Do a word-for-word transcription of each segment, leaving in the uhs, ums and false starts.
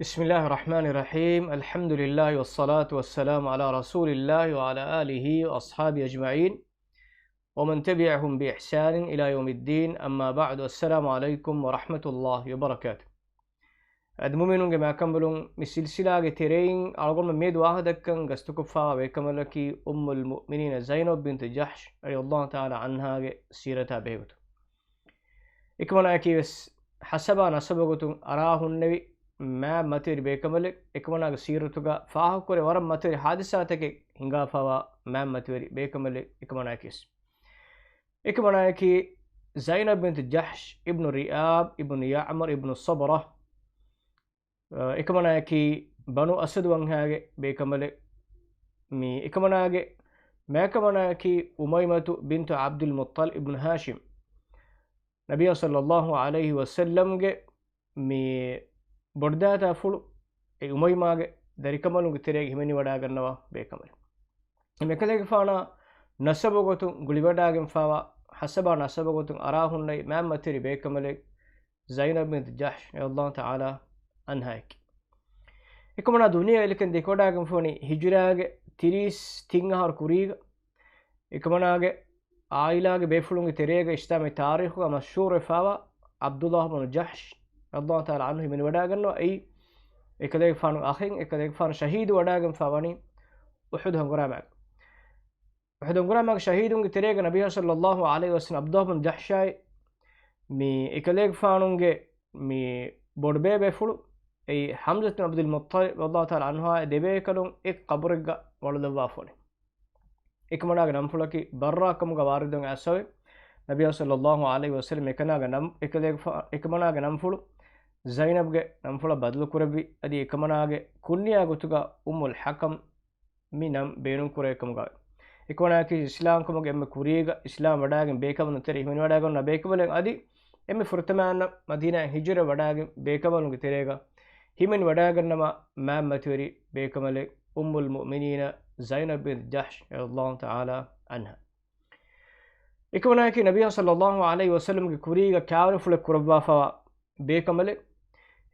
بسم الله الرحمن الرحيم. الحمد لله والصلاة والسلام على رسول الله وعلى آله وأصحابه أجمعين ومن تبعهم بإحسان إلى يوم الدين. أما بعد. السلام عليكم ورحمة الله وبركاته. އަދި މުއުމިނުންގެ މާކަނބުލުން، މި ސިލްސިލާގެ ތެރެއިން އަޅުގަނޑު މިއަދު ވާހަކަދައްކަން ގަސްތުކޮށްފާވާ ބޭކަނބަލަކީ އުއްމުލް މުއުމިނީނަ ޒައިނަބް ބިންތު ޖަހްޝް ރަޟިޔަﷲ ތަޢާލާ ޢަންހާގެ ސީރަތާ ބެހޭގޮތުން. އެކަމަނާއަކީ ވެސް ހަސަބާ ނަސަބުގޮތުން އަރާ ހުންނެވި މާތް މަތިވެރި ބޭކަނބަލެއް. އެކަމަނާގެ ސީރަތުގަ ފާހަގަކުރެ ވަރަށް މަތިވެރި ހާދިސާތަކެއް ހިނގާފާވާ މާތް މަތިވެރި ބޭކަނބަލެއް އެކަމަނާއަކީ ވެސް. އެކަމަނާއަކީ ޒައިނަބް ބިންތު ޖަހްޝް އިބްނު ރިއާބް އިބްނު ޔަޢްމަރު އިބްނު ޞަބްރަ. އެކަމަނާއަކީ ބަނޫ އަސަދު ވަންހާގެ ބޭކަނބަލެއް. މި އެކަމަނާގެ މާކަމަނާއަކީ އުމައިމަތު ބިންތު ޢަބްދުލް މުއްޠަލިބް އިބްނު ހާޝިމް. ނަބިއްޔާ ޞައްލަﷲ ޢަލައިހި ވަސައްލަމްގެ މި ބޮޑުދައިތާފުޅު އެ އުމައިމާގެ ދަރިކަނބަލުންގެ ތެރޭގަ ހިމެނިވަޑައިގަންނަވާ ބޭކަނބަލެއް. އެކަލޭގެފާނާ ނަސަބުގޮތުން ގުޅިވަޑައިގެންފާވާ ހަސަބާ ނަސަބުގޮތުން އަރާ ހުންނެވި މާތް މަތިވެރި ބޭކަނބަލެއް ޒައިނަބް ބިންތު ޖަހްޝް ރަޟިޔަﷲ ތަޢާލާ ޢަންހާއަކީ. އެކަމަނާ ދުނިޔެ އެލިކަން ދެކެވަޑައިގެންފަވަނީ ހިޖުރާގެ ތިރީސް ތިން އަހަރު ކުރީގަ، އެކަމަނާގެ ޢާއިލާގެ ބޭފުޅުންގެ ތެރޭގަ އިސްލާމީ ތާރީޚުގަ މަޝްހޫރުވެފާވާ ޢަބްދުﷲ ބިން ޖަހްޝް ރަޟިޔަﷲ ތަޢާލާ ޢަންހު ހިމެނިވަޑައިގަންނަވާ. އެއީ އެކަލޭގެފާނު އަޚެއް، އެކަލޭގެފާނު ޝަހީދު ވަޑައިގެންފާވަނީ އުޙުދު ހަނގުރާމާގަ. އުޙުދު ހަނގުރާމާގެ ޝަހީދުންގެ ތެރޭގަ ނަބިއްޔާ ޞައްލަﷲ ޢަލައިހި ވަސައްލަމް ޢަބްދުﷲ ބިން ޖަހްޝާއި މި އެކަލޭގެފާނުގެ މި ބޮޑުބޭބޭފުޅު އެއީ ޙަމްޒަތު ބިން ޢަބްދުލް މުއްޠަލިބް ރަޟިޔަﷲ ތަޢާލާ ޢަންހާ ދެބޭކަލުން އެއް ޤަބުރެއްގަ ވަޅުލައްވާފަވަނީ. އެކަމަނާގެ ނަންފުޅަކީ ބައްރާ ކަމުގަ ވާރިދުވެ އައިސްފަވޭ. ނަބިއްޔާ ޞައްލަﷲ ޢަލައިހި ވަސައްލަމް އެކަނާގެ ނަން، އެކަލޭގެފާ، އެކަމަނާގެ ނަންފުޅު ޒައިނަބްގެ ނަންފުޅަށް ބަދަލު ކުރެއްވި. އަދި އެކަމަނާގެ ކުންޏާ ގޮތުގަ އުއްމުލް ޙަކަމް މި ނަން ބޭނުން ކުރެވޭ ކަމުގައި. އެކަމަނާއަކީ އިސްލާމްކަމުގެ އެންމެ ކުރީގަ އިސްލާމް ވަޑައިގެން ބޭކަނބަލުން ތެރޭ ހިމެނިވަޑައިގަންނަ ބޭކަނބަލެއް. އަދި އެންމެ ފުރަތަމައަށް މަދީނާއަށް ހިޖުރަ ވަޑައިގެން ބޭކަނބަލުންގެ ތެރޭގަ ހިމެނިވަޑައިގަންނަވާ މާތް މަތިވެރި ބޭކަނބަލެއް އުއްމުލް މުއުމިނީނަ ޒައިނަބް ބިން ޖަހްޝް ރަޟިޔަﷲ ތަޢާލާ ޢަންހާ. އެކަމަނާއަކީ ނަބިއްޔާ ޞައްލަﷲ ޢަލައިހި ވަސައްލަމްގެ ކުރީގަ ކާވެނިފުޅެއް ކުރައްވާފަވާ ބޭކަނބަލެއް.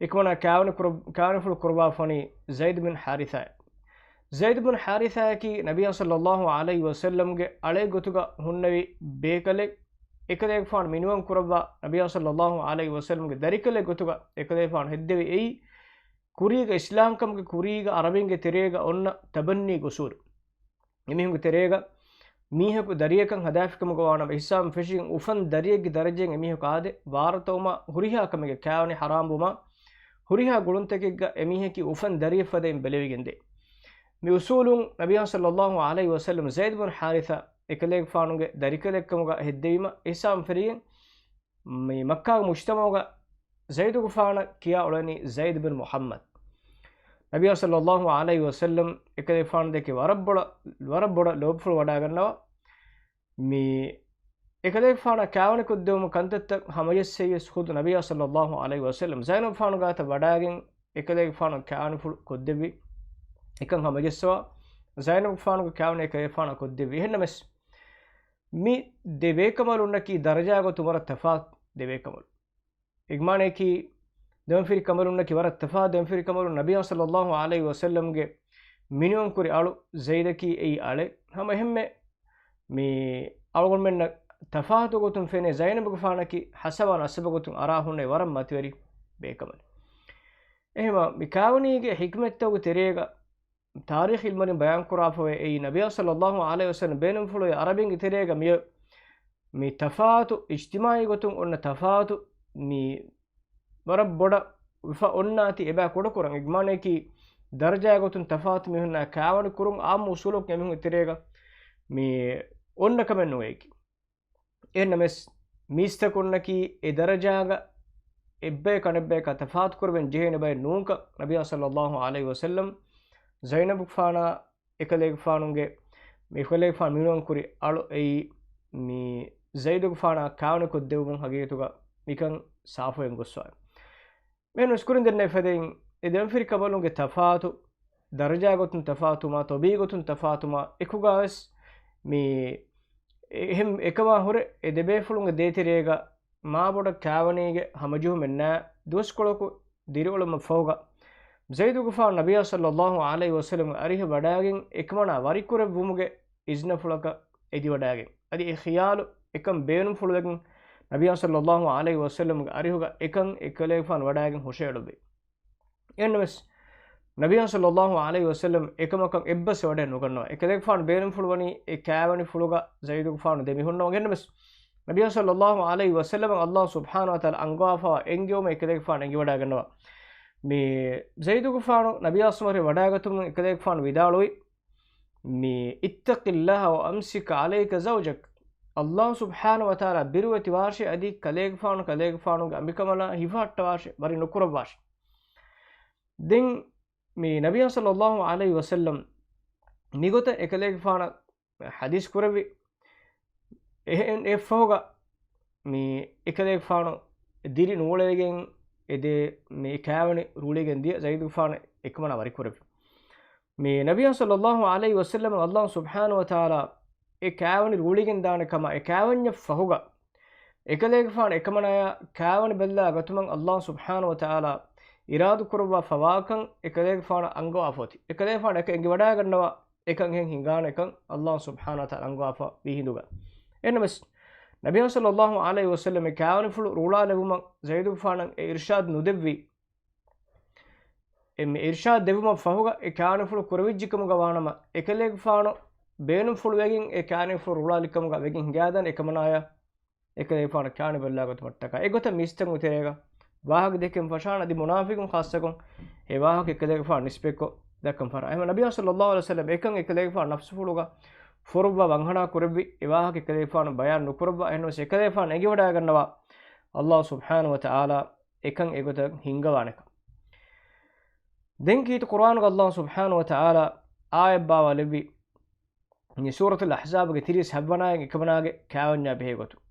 އެކަމަނާ ކާވެނި ކުރަ-، ކާވެނިފުޅު ކުރައްވާފަވަނީ ޒައިދު ބިން ޙާރިޘާއޭ. ޒައިދު ބިން ޙާރިޘާއަކީ ނަބިއްޔާ ޞައްލަﷲ ޢަލައިހި ވަސައްލަމްގެ އަޅެއް ގޮތުގަ ހުންނެވި ބޭކަލެއް. އެކަލޭގެފާނު މިނިވަން ކުރައްވާ ނަބިއްޔާ ޞައްލަﷲ ޢަލައިހި ވަސައްލަމްގެ ދަރިކަލެއް ގޮތުގަ އެކަލޭގެފާނު ހެއްދެވި. އެއީ ކުރީގަ އިސްލާމްކަމުގެ ކުރީގަ ޢަރަބިންގެ ތެރޭގަ އޮންނަ ތަބަންނީ އުޞޫލު. އެމީހުންގެ ތެރޭގަ މީހަކު ދަރިއަކަށް ހަދާފިކަމުގަ ވާނަމަ، އިހްސާން ފެށިގެން އުފަން ދަރިއެއްގެ ދަރަޖައިން އެމީހަކު އާދެ، ވާރުތަވުމާ ހުރިހާ ކަމެއްގެ ކާވެނި ޙަރާމްވުމާ، ހުރިހާ ގުޅުންތަކެއްގަ އެމީހަކީ އުފަން ދަރިއެއް ފަދައިން ބެލެވިގެންދޭ. މި އުޞޫލުން ނަބިއްޔާ ޞައްލަﷲ ޢަލައިހި ވަސައްލަމް ޒައިދު ބިން ޙާރިޘާ އެކަލޭގެފާނުގެ ދަރިކަލެއްކަމުގަ ހެއްދެވީމަ، އިހްސާން ފެށިގެން މި މައްކާގެ މުޖްތަމަޢުގަ ޒައިދުގެފާނަށް ކިޔާ އުޅެނީ ޒައިދު ބިން މުޙައްމަދު. ނަބިއްޔާ ޞައްލަﷲ ޢަލައިހި ވަސައްލަމް އެކަލޭގެފާނު ދެކެ ވަރަށް ބޮޑަށް، ވަރަށް ބޮޑަށް ލޯބިފުޅު ވަޑައިގަންނަވާ. މި އެކަލޭގެފާނަށް ކާވެނި ކޮށްދެވުމަށް ކަންތައްތައް ހަމަޖެއްސެވިޔަސް ޚުދު ނަބިއްޔާ ޞައްލަﷲ ޢަލައިހި ވަސައްލަމް ޒައިނަބްގެފާނު ގާތަށް ވަޑައިގެން އެކަލޭގެފާނަށް ކާވެނިފުޅު ކޮށްދެއްވި. އެކަން ހަމަޖެއްސަވާ ޒައިނަބްގެފާނުގެ ކާވެނި އެކަލޭގެފާނަށް ކޮށްދެއްވި. އެހެންނަމަވެސް، މި ދެ ބޭކަނބަލުންނަކީ ދަރަޖާ ގޮތުން ވަރަށް ތަފާތު ދެ ބޭކަނބަލުން. އެގެ މާނައަކީ، ދެވަނަ ފިރި ކަނބަލުންނަކީ ވަރަށް ތަފާތު ދެވަނަ ފިރި ކަނބަލުން. ނަބިއްޔާ ޞައްލަﷲ ޢަލައިހި ވަސައްލަމްގެ މިނިވަންކުރި އަޅު ޒައިދަކީ އެއީ އަޅެއް. ހަމަ އެހެންމެ މި އަޅުގަނޑުމެންނަށް ތަފާތު ގޮތުން ފެނޭ ޒައިނަބުގެފާނަކީ ހަސަބާ ނަސަބު ގޮތުން އަރާ ހުންނެވި ވަރަށް މަތިވެރި ބޭކަނބަލެއް. އެހެމަ މި ކާވެނީގެ ޙިކްމަތްތަކުގެ ތެރޭގަ ތާރީޚު ޢިލްމުވެރިން ބަޔާންކުރާފަވޭ، އެއީ ނަބިއްޔާ ޞައްލަﷲ ޢަލައިހި ވަސައްލަމް ބޭނުންފުޅުވި ޢަރަބިންގެ ތެރޭގަ މިއޮތް މި ތަފާތު އިޖްތިމާޢީ ގޮތުން އޮންނަ ތަފާތު މި ވަރަށް ބޮޑަށް ވެފަ އޮންނާތީ އެބަ ކުޑަކުރަން. އެގެ މާނައަކީ، ދަރަޖާ ގޮތުން ތަފާތު މީހުންނާ ކާވެނި ކުރުން އާއްމު އުޞޫލަކުން އެމީހުންގެ ތެރޭގަ މި އޮންނަ ކަމެއް ނުވޭ. އެހެންނަމަވެސް، މީސްތަކުންނަކީ އެ ދަރަޖާގަ އެއްބަޔަކު އަނެއްބަޔަކާ ތަފާތު ކުރެވެން ޖެހޭނެ ބައެއް ނޫންކަން ނަބިއްޔާ ޞައްލަﷲ ޢަލައިހި ވަސައްލަމް ޒައިނަބުގެފާނާ އެކަލޭގެފާނުގެ، މި އެކަލޭގެފާނު މިނިވަންކުރި އަޅު އެއީ މި ޒައިދުގެފާނާ ކާވެނި ކޮށްދެވުމުން ހަގީގަތުގަ މިކަން ސާފުވެގެން ގޮސްފައި. މިހެން ވެސް ކުރިން ދެންނެވި ފަދައިން، އެ ދެވަނަ ފިރި ކަނބަލުންގެ ތަފާތު، ދަރަޖާ ގޮތުން ތަފާތުވުމާ، ތަބީޢީ ގޮތުން ތަފާތުވުމާ އެކުގަވެސް މި އެހެން އެކަމާ ހުރެ އެ ދެބޭފުޅުންގެ ދޭތެރޭގަ މާބޮޑަށް ކާވެނީގެ ހަމަޖެހުމެއް ނާ. ދުވަސްކޮޅަކު ދިރިއުޅުމަށް ފަހުގަ ޒައިދުގެފާނު ނަބިޔާ ޞައްލައްލާހު ޢަލައިހި ވަސައްލަމްގެ އަރިހަށް ވަޑާގެން އެކަމަނާ ވަރިކުރެއްވުމުގެ އިޒްނަފުޅަކަށް އެދިވަޑާގެން، އަދި އެ ޚިޔާލު އެކަން ބޭނުންފުޅުވެގެން ނަބިޔާ ޞައްލައްލާހު ޢަލައިހި ވަސައްލަމްގެ އަރިހުގަ އެކަން އެކަލޭގެފާނު ވަޑާގެން ހުށައެޅުއްވި. އެހެންނަމަވެސް، ނަބިޔާ ޞައްލައްލާހު ޢަލައިހި ވަސައްލަމް އެކަމަކަށް އެއްބަސް ވަޑައެއް ނުގަންނަވާ. އެކަލޭގެފާނު ބޭނުންފުޅުވަނީ އެ ކާވެނިފުޅުގަ ޒައިދުގެފާނު ދެމިހުންނަވަން. އެހެންނަމަވެސް، ނަބިޔާ ޞައްލައްލާހު ޢަލައިހި ވަސައްލަމަށް ﷲ ސުބްޙާނަހު ވަތަޢާލާ އަންގަވާފަވާ އެންގެވުމެއް އެކަލޭގެފާނު އެނގިވަޑައިގަންނަވާ. މި ޒައިދުގެފާނު ނަބިޔާ އަސްމަރެ ވަޑާގަތުމުން އެކަލޭގެފާނު ވިދާޅުވި، މި اتق الله وأمسك عليك زوجك، ﷲ ސުބްޙާނަހު ވަތަޢާލާ ބިރުވެތިވާށޭ އަދި ކަލޭގެފާނު ކަލޭގެފާނުގެ އަނބިކަމަނާ ހިފަހައްޓަވާށޭ، ވަރި ނުކުރައްވާށޭ. ދެން މި ނަބިޔާ ޞައްލައްލާހު ޢަލައިހި ވަސައްލަމް މިގޮތަށް އެކަލޭގެފާނަށް ޙަދީޘް ކުރެއްވި. އެހެން އެއަށްފަހުގަ މި އެކަލޭގެފާނު ދިރި ނޫޅެވިގެން އެދޭ މި ކާވެނި ރޫޅިގެން ދިޔަ ޒައިދުގެފާނު އެކަމަނާ ވަރިކުރެއްވި. މި ނަބިޔާ ޞައްލައްލާހު ޢަލައިހި ވަސައްލަމަށް ﷲ ސުބްޙާނަހު ވަތަޢާލާ އެ ކާވެނި ރޫޅިގެން ދާނެ ކަމަށް އެ ކާވެންޏަށް ފަހުގަ އެކަލޭގެފާނު އެކަމަނާޔާ ކާވެނި ބައްލަވާ ގަތުމަށް ﷲ ސުބްޙާނަހު ވަތަޢާލާ އިރާދު ކުރައްވާ ފަވާކަން އެކަލޭގެފާނަށް އަންގަވާފަ އޮތީ. އެކަލޭގެފާނު އެކަން އެނގިވަޑައިގަންނަވާ އެކަން އެހެން ހިނގާނެކަން ﷲ ސުބްޙާނަހު ވަތަޢާލާ އަންގަވާފަ ވީ ހިނދުގަ. އެހެންނަމަވެސް، ނަބިޔާ ޞައްލައްލާހު ޢަލައިހި ވަސައްލަމް އެ ކާވެނިފުޅު ރޫޅާލެވުމަށް ޒައިދުގެފާނަށް އެ އިރްޝާދު ނުދެއްވި. އެ މި އިރްޝާދު ދެއްވުމަށް ފަހުގަ އެ ކާވެނިފުޅު ކުރެވިއްޖެކަމުގަ ވާނަމަ، އެކަލޭގެފާނު ބޭނުންފުޅުވެގެން އެ ކާވެނިފުޅު ރޫޅާލިކަމުގަ ވެގެން ހިނގާދާނެ އެކަމަނާޔާ އެކަލޭގެފާނު ކާވެނި ބައްލަވާގަތުމަށްޓަކާ. އެގޮތަށް މީސްތަކުންގެ ތެރޭގަ ވާހަކަ ދެކެން ފަށާނެ އަދި މުނާފިޤުން ޚާއްޞަކޮށް އެ ވާހަކަ އެކަލޭގެފާނު ނިސްބަތްކޮށް ދައްކަން ފަށާނެ. އެހެން ނަބިޔާ ޞައްލައްލާހު ޢަލައިހި ވަސައްލަމް އެކަން އެކަލޭގެފާނު ނަފްސުފުޅުގަ ފޮރުއްވާ ވަންހަނާ ކުރެއްވި. އެ ވާހަކަ އެކަލޭގެފާނު ބަޔާން ނުކުރައްވާ. އެހެންނަމަވެސް އެކަލޭގެފާނު އެނގިވަޑައިގަންނަވާ ﷲ ސުބްޙާނަހު ވަތަޢާލާ އެކަން އެގޮތަށް ހިންގަވާނެކަން. ދެން ކީރިތި ޤުރުއާނުގަ ﷲ ސުބްޙާނަހު ވަތަޢާލާ އާޔަތް ބާވާލެއްވި މި ސޫރަތުލް އަޙްޒާބުގެ ތިރީސް ހަތްވަނަ އާޔަތް އެކަމަނާގެ ކާވެންޏާ ބެހޭގޮތުން.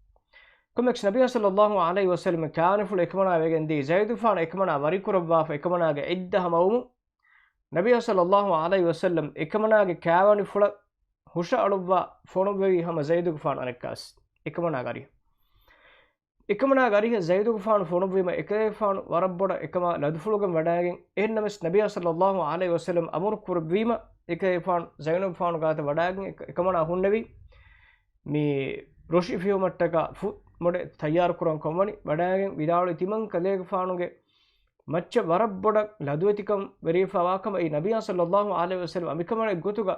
ކޮމެކްސް ނަބިޔާ ޞައްލައްލާހު ޢަލައިހި ވަސައްލަމް ކާވެނިފުޅު އެކަމަނާ ވެގެން ދިޔައީ ޒައިދުފާނު އެކަމަނާ ވަރިކުރައްވާފަ އެކަމަނާގެ ޢިއްދަ ހަމަވުމުން ނަބިޔާ ޞައްލައްލާހު ޢަލައިހި ވަސައްލަމް އެކަމަނާގެ ކާވެނިފުޅަށް ހުށައަޅުއްވާ ފޮނުއްވެވި ހަމަ ޒައިދުގެފާނު އަނެއްކާވެސް އެކަމަނާގެ އަރިހަށް. އެކަމަނާގެ އަރިހަށް ޒައިދުގެފާނު ފޮނުއްވީމަ އެކަލޭގެފާނު ވަރަށް ބޮޑަށް އެކަމާ ލަދުފުޅުގެން ވަޑާގެން އެހެންނަމަވެސް ނަބިޔާ ޞައްލައްލާހު ޢަލައިހި ވަސައްލަމް އަމުރު ކުރެއްވީމަ އެކަލޭގެފާނު ޒައިނަބުގެފާނު ގާތަށް ވަޑާގެން އެކަ-، އެކަމަނާ ހުންނެވި މި ރޮށި ފިޔުމަށްޓަކާ ފު މޮޑެއް ތައްޔާރު ކުރަން ކޮށްވަނީ ވަޑާގެން ވިދާޅުވި ތިމަން ކަލޭގެފާނުގެ މައްޗަށް ވަރަށް ބޮޑަށް ލަދުވެތިކަން ވެރިވެފަ ވާކަމަށް އެއީ ނަބިޔާ ޞައްލައްލާހު ޢަލައިހި ވަސައްލަމް އަނބިކަމަނާ ގޮތުގަ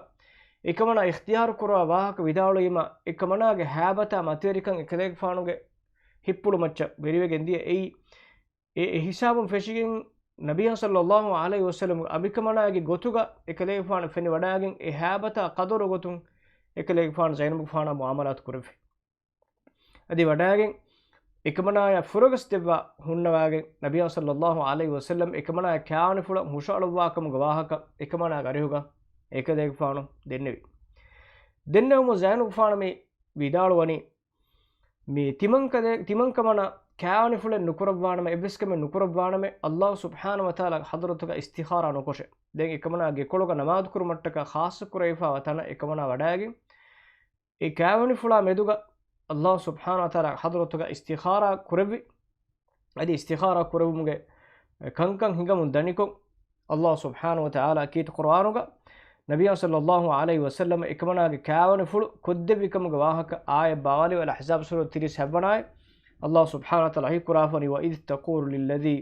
އެކަމަނާ އިޚްތިޔާރު ކުރާ ވާހަކަ ވިދާޅުވީމަ އެކަމަނާގެ ހައިބަތާ މަތިވެރިކަން އެކަލޭގެފާނުގެ ހިތްޕުޅު މައްޗަށް ވެރިވެގެން ދިޔަ އެއީ އެ، އެ ހިސާބުން ފެށިގެން ނަބިޔާ ޞައްލައްލާހު ޢަލައިހި ވަސައްލަމް އަނބިކަމަނާގެ ގޮތުގަ އެކަލޭގެފާނު ފެނިވަޑާގެން އެ ހައިބަތާ ޤަދަރު ގޮތުން އެކަލޭގެފާނު ޒައިނަބުގެފާނާ މުޢާމަލާތު ކުރެއްވި. އަދި ވަޑާގެން އެކަމަނާޔަށް ފުރަގަސް ދެއްވާ ހުންނަވާގެން ނަބިޔާ ޞައްލައްލާހު ޢަލައިހި ވަސައްލަމް އެކަމަނާގެ ކާވެނިފުޅަށް ހުށައަޅުއްވާކަމުގެ ވާހަކަ އެކަމަނާގެ އަރިހުގަ އެކަލޭގެފާނު ދެންނެވި. ދެންނެވުމުން ޒައިނަބުގެފާނު މި ވިދާޅުވަނީ މި ތިމަން ކަލޭ-، ތިމަން ކަމަނާ ކާވެނިފުޅެއް ނުކުރައްވާނަމަ، އެއްވެސް ކަމެއް ނުކުރައްވާނަމަ، ﷲ ސުބްޙާނަހު ވަތަޢާލާގެ ޙަޟްރަތުގަ އިސްތިޚާރާ ނުކޮށެ. ދެން އެކަމަނާ ގެކޮޅުގަ ނަމާދު ކުރުމަށްޓަކާ ޚާއްޞަ ކުރެވިފައިވާ ތަނަށް އެކަމަނާ ވަޑާގެން، އެ ކާވެނިފުޅާ މެދުގަ ﷲ ސުބްޙާނަހު ވަތަޢާލާގެ ޙަޟްރަތުގަ އިސްތިޚާރާ ކުރެއްވި. އަދި އިސްތިޚާރާ ކުރެވުމުގެ ކަންކަން ހިނގަމުން ދަނިކޮށް، ﷲ ސުބްޙާނަހު ވަތަޢާލާ ކީރިތި ޤުރުއާނުގަ ނަބިޔާ ޞައްލައްލާހު ޢަލައިހި ވަސައްލަމަ އެކަމަނާގެ ކާވެނިފުޅު ކޮށްދެއްވިކަމުގެ ވާހަކަ އާޔަތް ބާވާލެވި އަލްއަޙްޒާބު ސޫރަތު ތިރީސް ހަތްވަނަ އާޔަތް. ﷲ ސުބްޙާނަހު ވަތަޢާލާ ވަޙީ ކުރާފަ ވަނީ، وَإِذْ تَقُولُ لِلَّذِي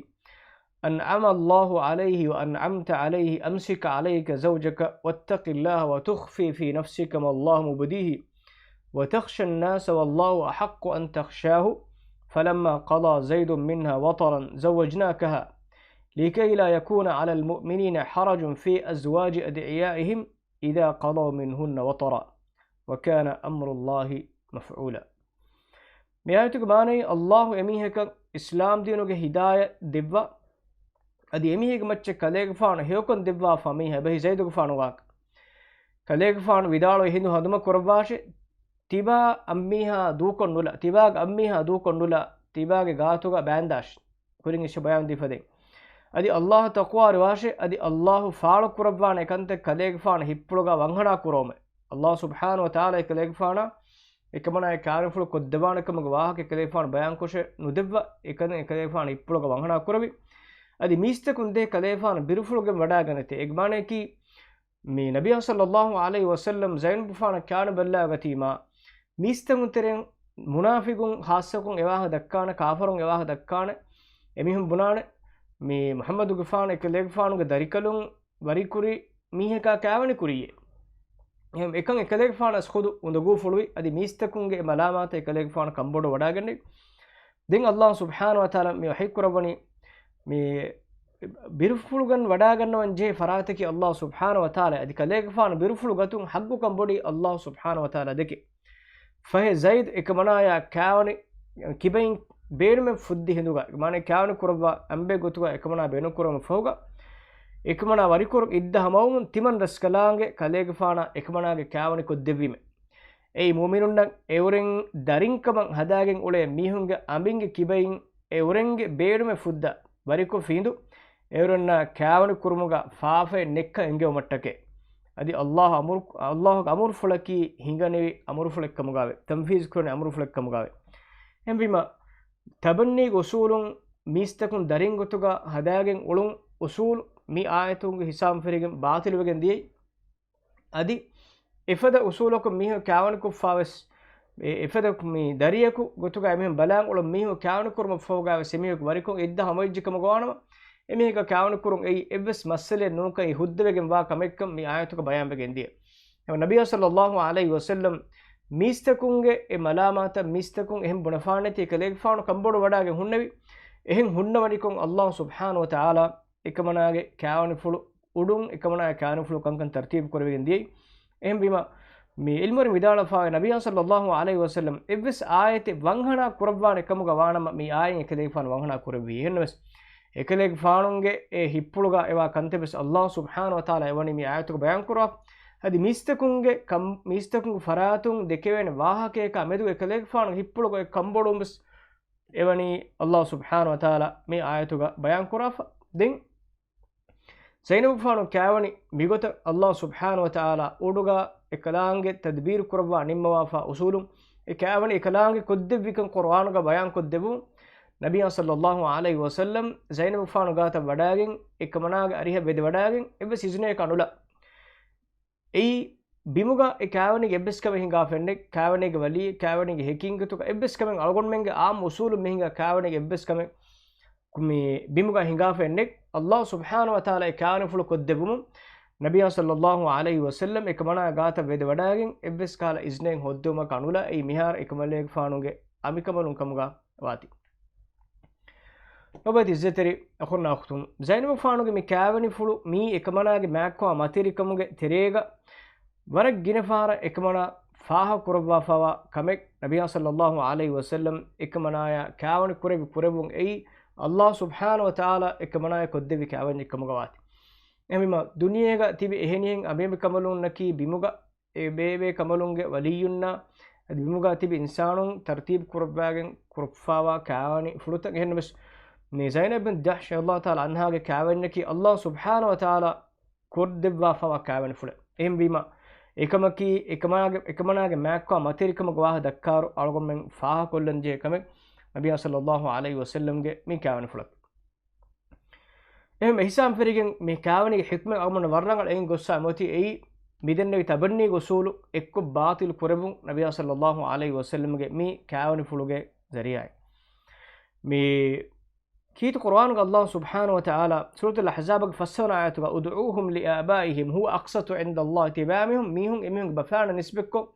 أَنْعَمَ اللَّهُ عَلَيْهِ وَأَنْعَمْتَ عَلَيْهِ أَمْسِكْ عَلَيْكَ زَوْجَكَ وَاتَّقِ اللَّهَ وَتُخْفِي فِي نَفْسِكَ مَا اللَّهُ مُبْدِيهِ وَتَخْشَى النَّاسَ وَاللَّهُ أَحَقُّ أَنْ تَخْشَاهُ فَلَمَّا قَضَى زَيْدٌ مِنْهَا وَطَرًا زَوَّجْنَاكَهَا لِكَيْ لَا يَكُونَ عَلَى الْمُؤْمِنِينَ حَرَجٌ فِي أَزْوَاجِ أَدْعِيَائِهِمْ إِذَا قَضَوْا مِنْهُنَّ وَطَرًا وَكَانَ أَمْرُ اللَّهِ مَفْعُولًا. މި އާޔަތުގެ މާނައީ، ﷲ އެމީހަކަށް އިސްލާމް ދީނުގެ ހިދާޔަތް ދެއްވާ، އަދި އެމީހެއްގެ މައްޗަށް ކަލޭގެފާނު ހެޔޮކޮން ދެއްވާފަ މީހާ އެބަހީ ޒައިދުގެފާނު ވާކަން. ކަލޭގެފާނު ވިދާޅުވި ހިނދު ހަނދުމަ ކުރައްވާށޭ، ތިބާ އަންމީހާ ދޫކޮށް ނުލާ، ތިބާގެ އަންމީހާ ދޫކޮށް ނުލާ، ތިބާގެ ގާތުގަ ބާންދާށޭ. ކުރިން އިސް ބަޔާން ދީފަދޭ. އަދި ﷲ ތަޤްވާވެރިވާށޭ، އަދި ﷲ ފާޅު ކުރައްވާނެ ކަންތައް ކަލޭގެފާނު ހިތްޕުޅުގަ ވަންހަނާ ކުރުމޭ. ﷲ ސުބްޙާނަހު ވަތަޢާލާ އެކަލޭގެފާނަށް އެކަމަނާ އެ ކާވެނިފުޅު ކޮށްދެވާނެ ކަމުގެ ވާހަކަ އެކަލޭގެފާނު ބަޔާންކޮށެއް ނުދެއްވާ، އެކަން އެކަލޭގެފާނު ހިތްޕުޅުގަ ވަންހަނާ ކުރެވި. އަދި މީސްތަކުން ދޭ ކަލޭގެފާނު ބިރުފުޅުގެން ވަޑާގަނެތޭ. އޭގެ މާނަޔަކީ، މި ނަބިޔާ ޞައްލައްލާހު ޢަލައިހި ވަސައްލަމް ޒައިނަބުފާނަށް ކާނުބައްލާގަތީމާ، މީސްތަކުން ތެރެއިން މުނާފިގުން ޚާއްޞަކޮށް އެވާހަ ދައްކާނެ، ކާފަރުން އެވާހަ ދައްކާނެ، އެމީހުން ބުނާނެ، މި މުޙައްމަދުގެފާނު އެކަލޭގެފާނުގެ ދަރިކަލުން ވަރިކުރި މީހަކާ ކާވަނި ކުރިއޭ. އެހެން އެކަން އެކަލޭގެފާނަސް ޚުދު އުނދަގޫފުޅުވި، އަދި މީސްތަކުންގެ އެ މަލާމާތަށް އެކަލޭގެފާނު ކަންބޮޑު ވަޑާގެންނެވި. ދެން ﷲ ސުބްޙާނަހު ވަތަޢާލާ މި ވަޙީ ކުރައްވަނީ، މި ބިރުފުޅުގަން ވަޑާގަންނަވަން ޖެހޭ ފަރާތަކީ ﷲ ސުބްޙާނަހު ވަތަޢާލާ. އަދި ކަލޭގެފާނު ބިރުފުޅު ގަތުން ޙައްޤުކަން ބޮޑީ ﷲ ސުބްޙާނަހު ވަތަޢާލާ ދެކެ. ފަހެ ޒައިދު އެކަމަނާޔާ ކާވަނި ކިބައިން ބޭނުމެއް ފުއްދި ހިނދުގަ، މާނަ ކާވަނި ކުރައްވާ އަނބެއް ގޮތުގަ އެކަމަނާ ބޭނުން ކުރުމަށް ފަހުގަ، އެކަމަނާ ވަރިކުރު އިއްދަ ހަމަވުމުން ތިމަން ރަސްކަލާނގެ ކަލޭގެފާނާ އެކަމަނާގެ ކާވަނި ކޮށްދެއްވީމެ. އެއީ މުއުމިނުންނަށް އެއުރެން ދަރިންކަމަށް ހަދާގެން އުޅޭ މީހުންގެ އަނބިންގެ ކިބައިން އެއުރެންގެ ބޭނުމެއް ފުއްދާ ވަރިކޮށްފި ހިނދު، އެއުރެންނާ ކާވަނި ކުރުމުގަ ފާފައެއް ނެއްކަން އެނގެވުމަށްޓަކައި. އަދި ﷲ އަމުރު، ﷲގެ އަމުރުފުޅަކީ ހިނގަނިވި އަމުރުފުޅެއްކަމުގައެވެ. ތަންފީޒު ކުރަނިވި އަމުރުފުޅެއްކަމުގައެވެ. އެހެންވީމަ، ތަބަންނީގެ އުސޫލުން މީސްތަކުން ދަރިން ގޮތުގަ ހަދާގެން އުޅުން އުސޫލު މި އާޔަތުންގެ ހިސާބުން ފެށިގެން ބާޠިލުވެގެން ދިޔައީ. އަދި އެފަދަ އުސޫލަކުން މީހުން ކާވަނިކޮށްފާވެސް، އެ، އެފަދަ މި ދަރިޔަކު ގޮތުގަ އެމީހުން ބަލާން އުޅުން މީހުން ކާވަނިކުރުމަށްފަހުގައިވެސް އެމީހަކު ވަރިކޮށް އިއްދަ ހަމަވެއްޖެ ކަމުގަ ވާނަމަ، އެމީހަކަށް ކާވަނިކުރުން އެއީ އެއްވެސް މައްސަލައެއް ނޫންކަން ހުއްދަވެގެން ވާ ކަމެއްކަން މި އާޔަތުގަ ބަޔާންވެގެން ދިޔަ. އެހެން ނަބިއްޔާ ޞައްލައްލާހު ޢަލައިހި ވަސައްލަމް މީސްތަކުންގެ އެ މަލާމާތަށް މީސްތަކުން އެހެން ބުނެފާނެތީ ކަލޭގެފާނު ކަންބޮޑު ވަޑާގެން ހުންނެވި. އެހެން ހުންނަވަނިކޮށް ﷲ ސުބްޙާނަހު ވަތަޢާލާ އެކަމަނާގެ ކާވަނިފުޅު އުޑުން އެކަމަނާގެ ކާވަނިފުޅު ކަންކަން ތަރްތީބު ކުރެވިގެން ދިޔައީ. އެހެންވީމަ، މި ޢިލްމުވެރިން ވިދާޅުވެފާވޭ ނަބިއްޔާ ޞައްލައްލާހު ޢަލައިހި ވަސައްލަމް އެއްވެސް އާޔަތެއް ވަންހަނާ ކުރައްވާނެ ކަމުގަ ވާނަމަ މި އާޔަތް އެކަލޭގެފާނު ވަންހަނާ ކުރެއްވީ. އެހެންނަމަވެސް، އެކަލޭގެފާނުގެ އެ ހިތްޕުޅުގަ އެވާ ކަންތައް ވެސް ﷲ ސުބްޙާނަހު ވަތަޢާލާ އެވަނީ މި އާޔަތުގަ ބަޔާން ކުރައްވާ. އަދި މީސްތަކުންގެ ކަން، މީސްތަކުންގެ ފަރާތުން ދެކެވޭނެ ވާހަކަޔަކާ މެދު އެކަލޭގެފާނުގެ ހިތްޕުޅުގަ އެ ކަންބޮޑުވުން ވެސް އެވަނީ ﷲ ސުބްޙާނަހު ވަތަޢާލާ މި އާޔަތުގަ ބަޔާން ކުރާފަ. ދެން ޒައިނަބުފާނު ކާވަނި މިގޮތަށް ﷲ ސުބްޙާނަހު ވަތަޢާލާ އުޑުގަ އެކަލާނގެ ތަދްބީރު ކުރައްވާ ނިންމަވާފަ އުސޫލުން އެ ކާވަނި އެކަލާނގެ ކޮށްދެއްވިކަން ޤުރުއާނުގަ ބަޔާން ކޮށްދެއްވުން ނަބިއްޔާ ޞައްލައްލާހު ޢަލައިހި ވަސައްލަމް ޒައިނަބުފާނު ގާތަށް ވަޑާގެން އެކަމަނާގެ އަރިހަށް ވެދެވަޑާގެން އެއްވެސް އިޒުނެއް ކަނުލާ އެއީ ބިމުގަ އެ ކާވަނީގެ އެއްވެސް ކަމެއް ހިނގާފައެއްނެތް، ކާވަނީގެ ވަލީ، ކާވަނީގެ ހެކިން ގޮތުގަ އެއްވެސް ކަމެއް އަޅުގަނޑުމެންގެ ޢާއްމު އުސޫލުން މި ހިނގާ ކާވަނީގެ އެއްވެސް ކަމެއް މި ބިމުގަ ހިނގާފައެއްނެތް. ﷲ ސުބްޙާނަހު ވަތަޢާލާ އެ ކާވަނިފުޅު ކޮށްދެއްވުމުން ނަބިއްޔާ ޞައްލައްލާހު ޢަލައިހި ވަސައްލަމް އެކަމަނާ ގާތަށް ވެދެވަޑާގެން އެއްވެސް ކަހަލަ އިޒްނެއް ހޯއްދެވުމަކަށް ނުލާ އެއީ މިހާރު އެކަމަލޭގެފާނުގެ އަނބިކަނބަލުން ކަމުގަ ވާތީ. ލޮބުވެތި އިއްޒަތްތެރި އަޚުންނާ އުޚްތުން، ޒައިނަބުފާނުގެ މި ކާވަނިފުޅު މީ އެކަމަނާގެ މާތްކޮށް މަތިވެރިކަމުގެ ތެރޭގަ ވަރަށް ގިނަ ފަހަރަށް އެކަމަނާ ފާހަގަކުރައްވާފައިވާ ކަމެއް ނަބިއްޔާ ޞައްލައްލާހު ޢަލައިހި ވަސައްލަމް އެކަމަނާޔާ ކާވަނި ކުރެއްވި ކުރެއްވުން އެއީ ﷲ ސުބްޙާނަހު ވަތަޢާލާ އެކަމަނާޔަށް ކޮށްދެއްވި ކާވަންޏެއް ކަމުގަ ވާތީ. އެހެންވީމަ، ދުނިޔޭގަ ތިބި އެހެނިހެން އަނބިއަނބިކަނބަލުންނަކީ ބިމުގަ އެ ބޭބޭ ކަނބަލުންގެ ވަލިއްޔުންނާ އަދި ބިމުގަ ތިބި އިންސާނުން ތަރުތީބު ކުރައްވާގެން ކުރައްވާފައިވާ ކާވަނި ފުޅުތައް. އެހެންނަމަވެސް، މި ޒައިނަބް ބިން ޖަޙްޝް ރަޟިޔަﷲ ތަޢާލާ ޢަންހާގެ ކާވަންޏަކީ ﷲ ސުބްޙާނަހު ވަތަޢާލާ ކޮށްދެއްވާފައިވާ ކާވަނިފުޅެއް. އެހެންވީމަ، އެކަމަކީ، އެކަމާގެ، އެކަމަނާގެ މާތްކޮށް މަތިވެރިކަމުގެ ވާހަކަ ދައްކާއިރު އަޅުގަނޑުމެން ފާހަގަކޮށްލަން ޖެހޭ ކަމެއް ނަބިއްޔާ ޞައްލައްލާހު ޢަލައިހި ވަސައްލަމްގެ މި ކާވަނިފުޅަކީ. އެހެން އެހިސާބުން ފެށިގެން މި ކާވަނީގެ ޙިކްމަތް އަޅުގަނޑު ވަރަށް ރަނގަޅަށް އެނގި ގޮއްސަ އެމޮތީ އެއީ، މިދެންނެވި ތަބަންނީގެ އުސޫލު އެއްކޮށް ބާޠިލު ކުރެއްވުން ނަބިއްޔާ ޞައްލައްލާހު ޢަލައިހި ވަސައްލަމްގެ މި ކާވަނިފުޅުގެ ޒަރީޢާއިން. މި ކީރިތި ޤުރުއާނުގަ ﷲ ސުބްޙާނަހު ވަތަޢާލާ ސޫރަތުލް އަޙްޒާބުގެ ފަސްވަނަ އާޔަތުގަ، "ادْعُوهُمْ لِآبَائِهِمْ هُوَ أَقْسَطُ عِندَ اللَّهِ." ތިބާމީހުން، މީހުން އެމީހުންގެ ބަފާނަށް ނިސްބަތްކޮށް،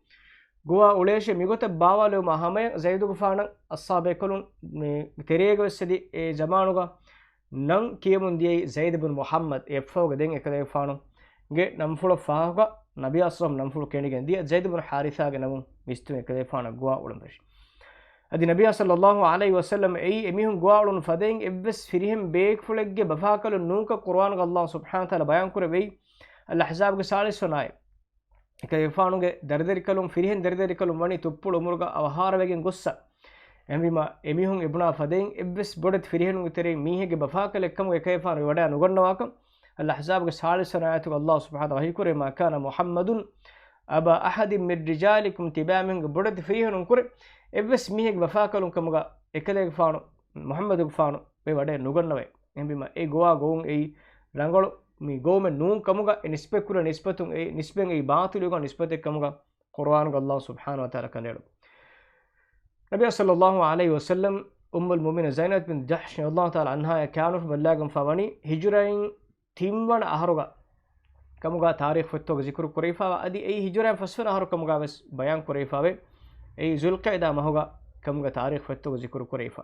ގޮވާ އުޅޭށޭ މިގޮތަށް ބާވާލެވުމާ ހަމަޔަށް ޒައިދުގެފާނަށް އަޞްޙާބޭކަލުން މި ތެރޭގަ ވެސް އެދި އެ ޒަމާނުގަ ނަން ކިޔަމުން ދިޔައީ ޒައިދު ބިން މުޙައްމަދު. އެއަށްފަހުގަ ދެން އެކަލޭގެފާނުގެ ނަންފުޅަށް ފާހަގަ ނަބިއްޔާ ޞައްލައްލާހު ޢަލައިހި ވަސައްލަމް ނަންފުޅު ކެނޑިގެން ދިޔަ ޒައިދު ބިން ޙާރިޘާގެ ނަމުން ވިސްނުން އެކަލޭގެފާނަށް ގޮވާ އުޅުން ފެށި. އަދި ނަބިއްޔާ ޞައްލައްލާހު ޢަލައިހި ވަސައްލަމް އެއީ އެމީހުން ގޮވާ އުޅުނު ފަދައިން އެއްވެސް ފިރިހެން ބޭކަލެއްގެ ބަފާކަލުން ނޫންކަން ޤުރުއާނުގަ ﷲ ސުބްޙާނަހު ވަތަޢާލާ ބަޔާން ކުރެއްވި. އަލްއަޙްޒާބުގެ ސާޅީސް ވަނަ އާޔަތް. އެކަލޭގެފާނުގެ ދަރިދަރިކަލުން، ފިރިހެން ދަރިދަރިކަލުން ވަނީ ތުއްޕުޅު އުމުރުގަ އަވަހާރަވެގެން ގޮއްސަ. އެހެންވީމަ، އެމީހުން އެބުނާ ފަދައިން އެއްވެސް ބޮޑެތި ފިރިހެނުންގެ ތެރެއިން މީހެއްގެ ބަފާކަލެއްކަމުގަ އެކަލޭގެފާނު ވެވަޑައި ނުގަންނަވާކަން، އަލްއަޙްޒާބުގެ ސާޅީސް ވަނަ އާޔަތުގަ ﷲ ސުބްޙާނަހު ވަތަޢާލާ ވަޙީކުރޭ، "ما كان محمد أبا أحد من رجالكم." ތިބާމީހުންގެ ބޮޑެތި ފިރިހެނުންކުރެ އެއްވެސް މީހެއްގެ ބަފާކަލުން ކަމުގަ އެކަލޭގެފާނު މުޙައްމަދުގެފާނު ވެވަޑައެއް ނުގަންނަވައެވެ. އެހެންވީމަ އެ ގޮވާ ގޮވުން އެއީ ރަނގަޅު މި ގޮވުމެއް ނޫން ކަމުގަ އެ ނިސްބަތް ކުރާ ނިސްބަތުން އެ ނިސްބަތް އެއީ ބާޠިލުގަ ނިސްބަތެއް ކަމުގަ ޤުރުއާނުގަ ﷲ ސުބްޙާނަހޫ ވަތަޢާލާ ކަނޑައެޅު. ނަބިއްޔާ ޞައްލައްލާހު ޢަލައިހި ވަސައްލަމް އުއްމުލް މުއުމިނީން ޒައިނަބް ބިން ޖަޙްޝް ރަޟިޔައްލާހު ތަޢާލާ ޢަންހާއާ ކާވެނިފުޅު ބައްލަވާގެންފާވަނީ ހިޖުރައިން ތިންވަނަ އަހަރުގަ ކަމުގަ ތާރީޚު ފޮތްތަކުގަ ޒިކުރު ކުރެވިފާވާ އަދި އެއީ ހިޖުރައިން ފަސްވަނަ އަހަރު ކަމުގަ ވެސް ބަޔާން ކުރެވިފާވޭ. އެއީ ޒުލްޤަޢިދާ މަހުގަ ކަމުގަ ތާރީޚު ފޮތްތަކުގަ ޒިކުރު ކުރެވިފާ.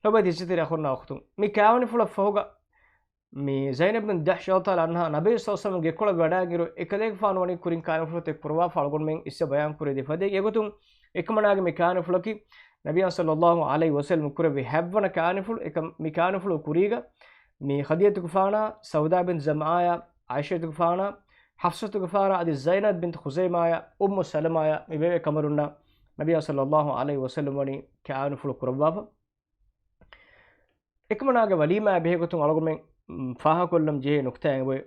ލޮބުވެތި އިއްޒަތްތެރި އަޚުންނާ އުޚްތުން، މި ކާވެނިފުޅަށް ފަހުގަ މި ޒައިނަބް ބިން ޖަޙްޝް ރަޟިޔައްލާހު ތަޢާލާ ޢަންހާ ނަބީ ޞައްލައްލާހު ޢަލައިހި ވަސައްލަމް ގެކޮޅަށް ވަޑައިގެން އިރު އެކަލޭގެފާނު ވަނީ ކުރިން ކާވެނިފުޅުތައް ކުރައްވާފަ އަޅުގަނޑުމެން އިސްވެ ބަޔާން ކުރެވިދެއްވަދޭ. އެގޮތުން އެކަމަނާގެ މި ކާވެނިފުޅަކީ ނަބިއްޔާ ޞައްލައްލާހު ޢަލައިހި ވަސައްލަމް ކުރެއްވި ހަތްވަނަ ކާވެނިފުޅު. އެކަ-، މި ކާވެނިފުޅު ކުރީގަ މި ޚަދީޖަތުގެފާނާ، ސައުދާ ބިން ޒަމްޢާޔާ، ޢާއިޝަތުގެފާނާ، ޙަފްޞަތުގެފާނާ އަދި ޒައިނަބް ބިންތު ޚުޒައިމާޔާ، އުއްމު ސަލަމާޔާ މި ބޭބެ ކަނބަލުންނާ ނަބިއްޔާ ޞައްލައްލާހު ޢަލައިހި ވަސައްލަމް ވަނީ ކާވެނިފުޅު ކުރައްވާފަ. އެކަމަނާގެ ވަލީމާއާ ބެހޭގޮތުން އަޅުގަނޑުމެން، މް، ފާހަގަކޮށްލަން ޖެހޭ ނުކުތާއެއް އޮތް.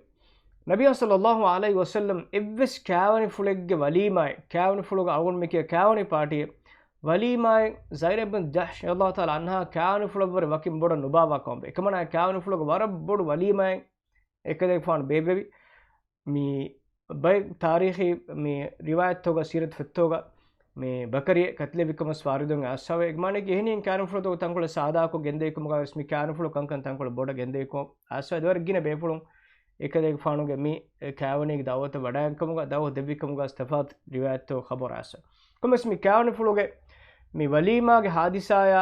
ނަބިއްޔާ ޞައްލައްލާހު ޢަލައިހި ވަސައްލަމް އެއްވެސް ކާވެނިފުޅެއްގެ ވަލީމާއެއް، ކާވެނިފުޅުގަ އަޅުގަނޑުމެން ކިޔާ ކާވެނި ޕާޓީއެއް، ވަލީމާއެއް ޒައިނަބް ބިން ޖަޙްޝް ރަޟިޔައްލާހު ތަޢާލާ ޢަންހާ ކާވެނިފުޅަށްވުރެ ވަކިން ބޮޑަށް ނުބާއްވާ ކަމަށް. އެކަމަނާ ކާވެނިފުޅުގަ ވަރަށް ބޮޑު ވަލީމާއެއް އެކަލޭގެފާނު ބޭއްވެވި. މި ބައެއް ތާރީޚީ މި ރިވާޔަތްތަކުގަ ސީރަތު ފޮތްތަކުގަ މި ބަކަރިއެއް ކަތިލެއްވިކަމަސް ވާރިދުވެގެން އައިސްފަވޭ. މާނައަކީ އެހެނީ ކާވެނިފުޅުތަކު ތަންކޮޅެއް ސާދާކޮށް ގެންދެވިކަމުގަ ވެސް މި ކާވެނިފުޅު ކަންކަން ތަންކޮޅެއް ބޮޑަށް ގެންދެވިކަމުގަ އައިސްފަވޭ. އަދި ވަރަށް ގިނަ ބޭފުޅުން އެކަލޭގެފާނުގެ މި ކާވެނީގެ ދަޢުވަތަށް ވަޑައިގެން ކަމުގަ ދަޢުވަތު ދެއްވިކަމުގަ ތަފާތު ރިވާޔަތްތަކު ޚަބަރު އައިސްފަ. ކޮންމެސް މި ކާވެނިފުޅުގެ މި ވަލީމާގެ ހާދިސާޔާ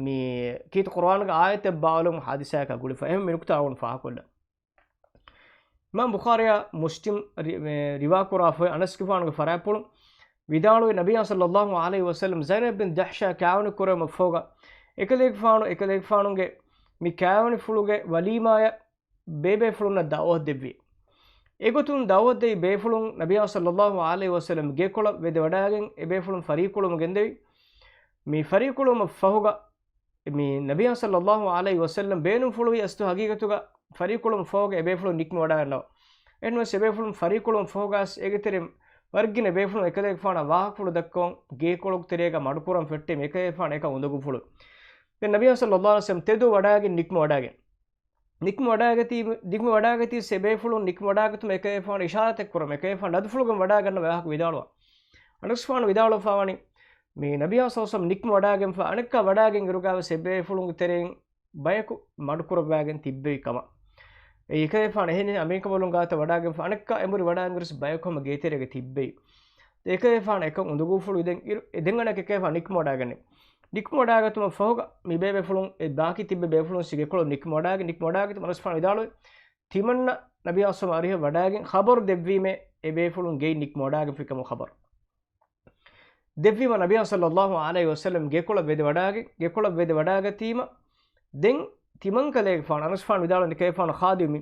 މި ކީރިތި ޤުރުއާނުގެ އާޔަތެއް ބާވައިލެވުނު ހާދިސާއަކާ ގުޅިފަ. އެހެން މި ނުކުތާ އަޅުގަނޑު ފާހަގަކޮށްލަން. އިމާމް ބުޚާރީއާ މުސްލިމް ރި-، މެ-، ރިވާކުރާފައި އަނަސްގެފާނުގެ ފަރާތްޕުޅުން ވިދާޅުވި ނަބިއްޔާ ޞައްލައްލާހު ޢަލައިހި ވަސައްލަމް ޒައިނަބް ބިން ޖަޙްޝާ ކާވެނި ކުރެވުމަށް ފަހުގަ އެކަލޭގެފާނު، އެކަލޭގެފާނުގެ މި ކާވެނިފުޅުގެ ވަލީމާޔަށް ބޭބޭފުޅުންނަށް ދަޢުވަތު ދެއްވި. އެގޮތުން ދަޢުވަތު ދެއްވި ބޭފުޅުން ނަބިއްޔާ ޞައްލައްލާހު ޢަލައިހި ވަސައްލަމް ގެކޮޅަށް ވެދެވަޑައިގެން އެބޭފުޅުން ފަރީއްކުޅުމަށް ގެންދެވި. މި ފަރީއްކުޅުމަށް ފަހުގަ މި ނަބިއްޔާ ޞައްލައްލާހު ޢަލައިހި ވަސައްލަމް ބޭނުންފުޅުވި އަސްލު ހަގީގަތުގަ ފަރީއްކުޅުމަށް ފަހުގަ އެބޭފުޅުން ނިކުމެވަޑައިގަންނަވާ. އެހެންވެސް އެބޭފުޅުން ފަރީއްކުޅުމަށް ފަހުގަސް އޭގެ ތެރެއިން ވަރަށްގިނަ ބޭފުޅުން އެކަލޭގެފާނަށް ވާހަކަފުޅު ދައްކަވަން ގޭކޮޅުގެ ތެރޭގަ މަޑުކުރަން ފެއްޓެވި. އެކަލޭގެފާނު އެކަން އުނދަގޫފުޅު. ދެން ނަބިއްޔާ ޞައްލައްލާހު ޢަލައިހި ވަސައްލަމް ތެދު ވަޑައިގެން ނިކުމެވަޑައިގެން. ނިކުމެވަޑައިގަތީ، ނިކުމެވަޑައިގަތީ އެބޭފުޅުން ނިކުމެވަޑައިގަތުމަށް އެކަލޭގެފާނު އިޝާރަތެއް ކުރަމު އެކަލޭގެފާނު ނަދުފުޅުގެން ވަޑައިގަންނަވާ ވާހަކަ ވިދާޅުވާ. އަނަސްގެފާނު ވިދާޅުވެފަވަނީ މި ނަބިއްޔާ ޞައްލައްލާހު ޢަލައިހި ވަސައްލަމް ނިކުމެވަޑައިގެންފަ އަނެއްކާ ވަޑައިގެން އިރުގަވެސް އެބޭފުޅުންގެ ތެރެއިން ބަޔަކު މަޑުކުރައްވާގެން ތިއްބެވި ކަމަށް. އެ އެކަލޭގެފާނު އެހެނީ އަނބިމީހުން ކަނބަލުން ގާތަށް ވަޑައިގެންފަ އަނެއްކާ އެނބުރި ވަޑައިގެން އިރުސް ބަޔަކު ހަމަ ގޭތެރޭގަ ތިއްބެވި. އެކަލޭގެފާނު އެކަން އުނދަގޫފުޅު ދެން އިރު، އެ ދެން އަނެއް އެކަލޭގެފާނު ނިކުމެވަޑައިގަންނެވި. ނިކުމެވަޑައިގަތުމަށް ފަހުގަ މި ބޭބޭފުޅުން އެ ބާކީ ތިއްބެވި ބޭފުޅުން ސި ގެކޮޅު ނިކުމެވަޑައިގެން، ނިކުމެވަޑައިގަތުމަށް އަނަސްގެފާނު ވިދާޅުވި ތިމަންނަ ނަބިއްޔާ ޞައްލައްލާހު ޢަލައިހި ވަސައްލަމް އަރިހަށް ވަޑައިގެން ޚަބަރު ދެއްވީމޭ އެބޭފުޅުން ގެއިން ނިކުމެވަޑައިގެންފި ކަމުގެ ޚަބަރު. ދެއްވީމަ ނަބިއްޔާ ޞައްލައްލާހު ޢަލައިހި ވަސައްލަމް ގެކޮޅަށް ވެދެވަޑައިގެން، ގެކޮޅަށް ވެދެވަޑައިގަތީމަ، ދެން ތިމަންކަލޭގެފާނު، އަނަސްގެފާނު ވިދާޅުވި އެކަލޭގެފާނު ޚާދިމު މި،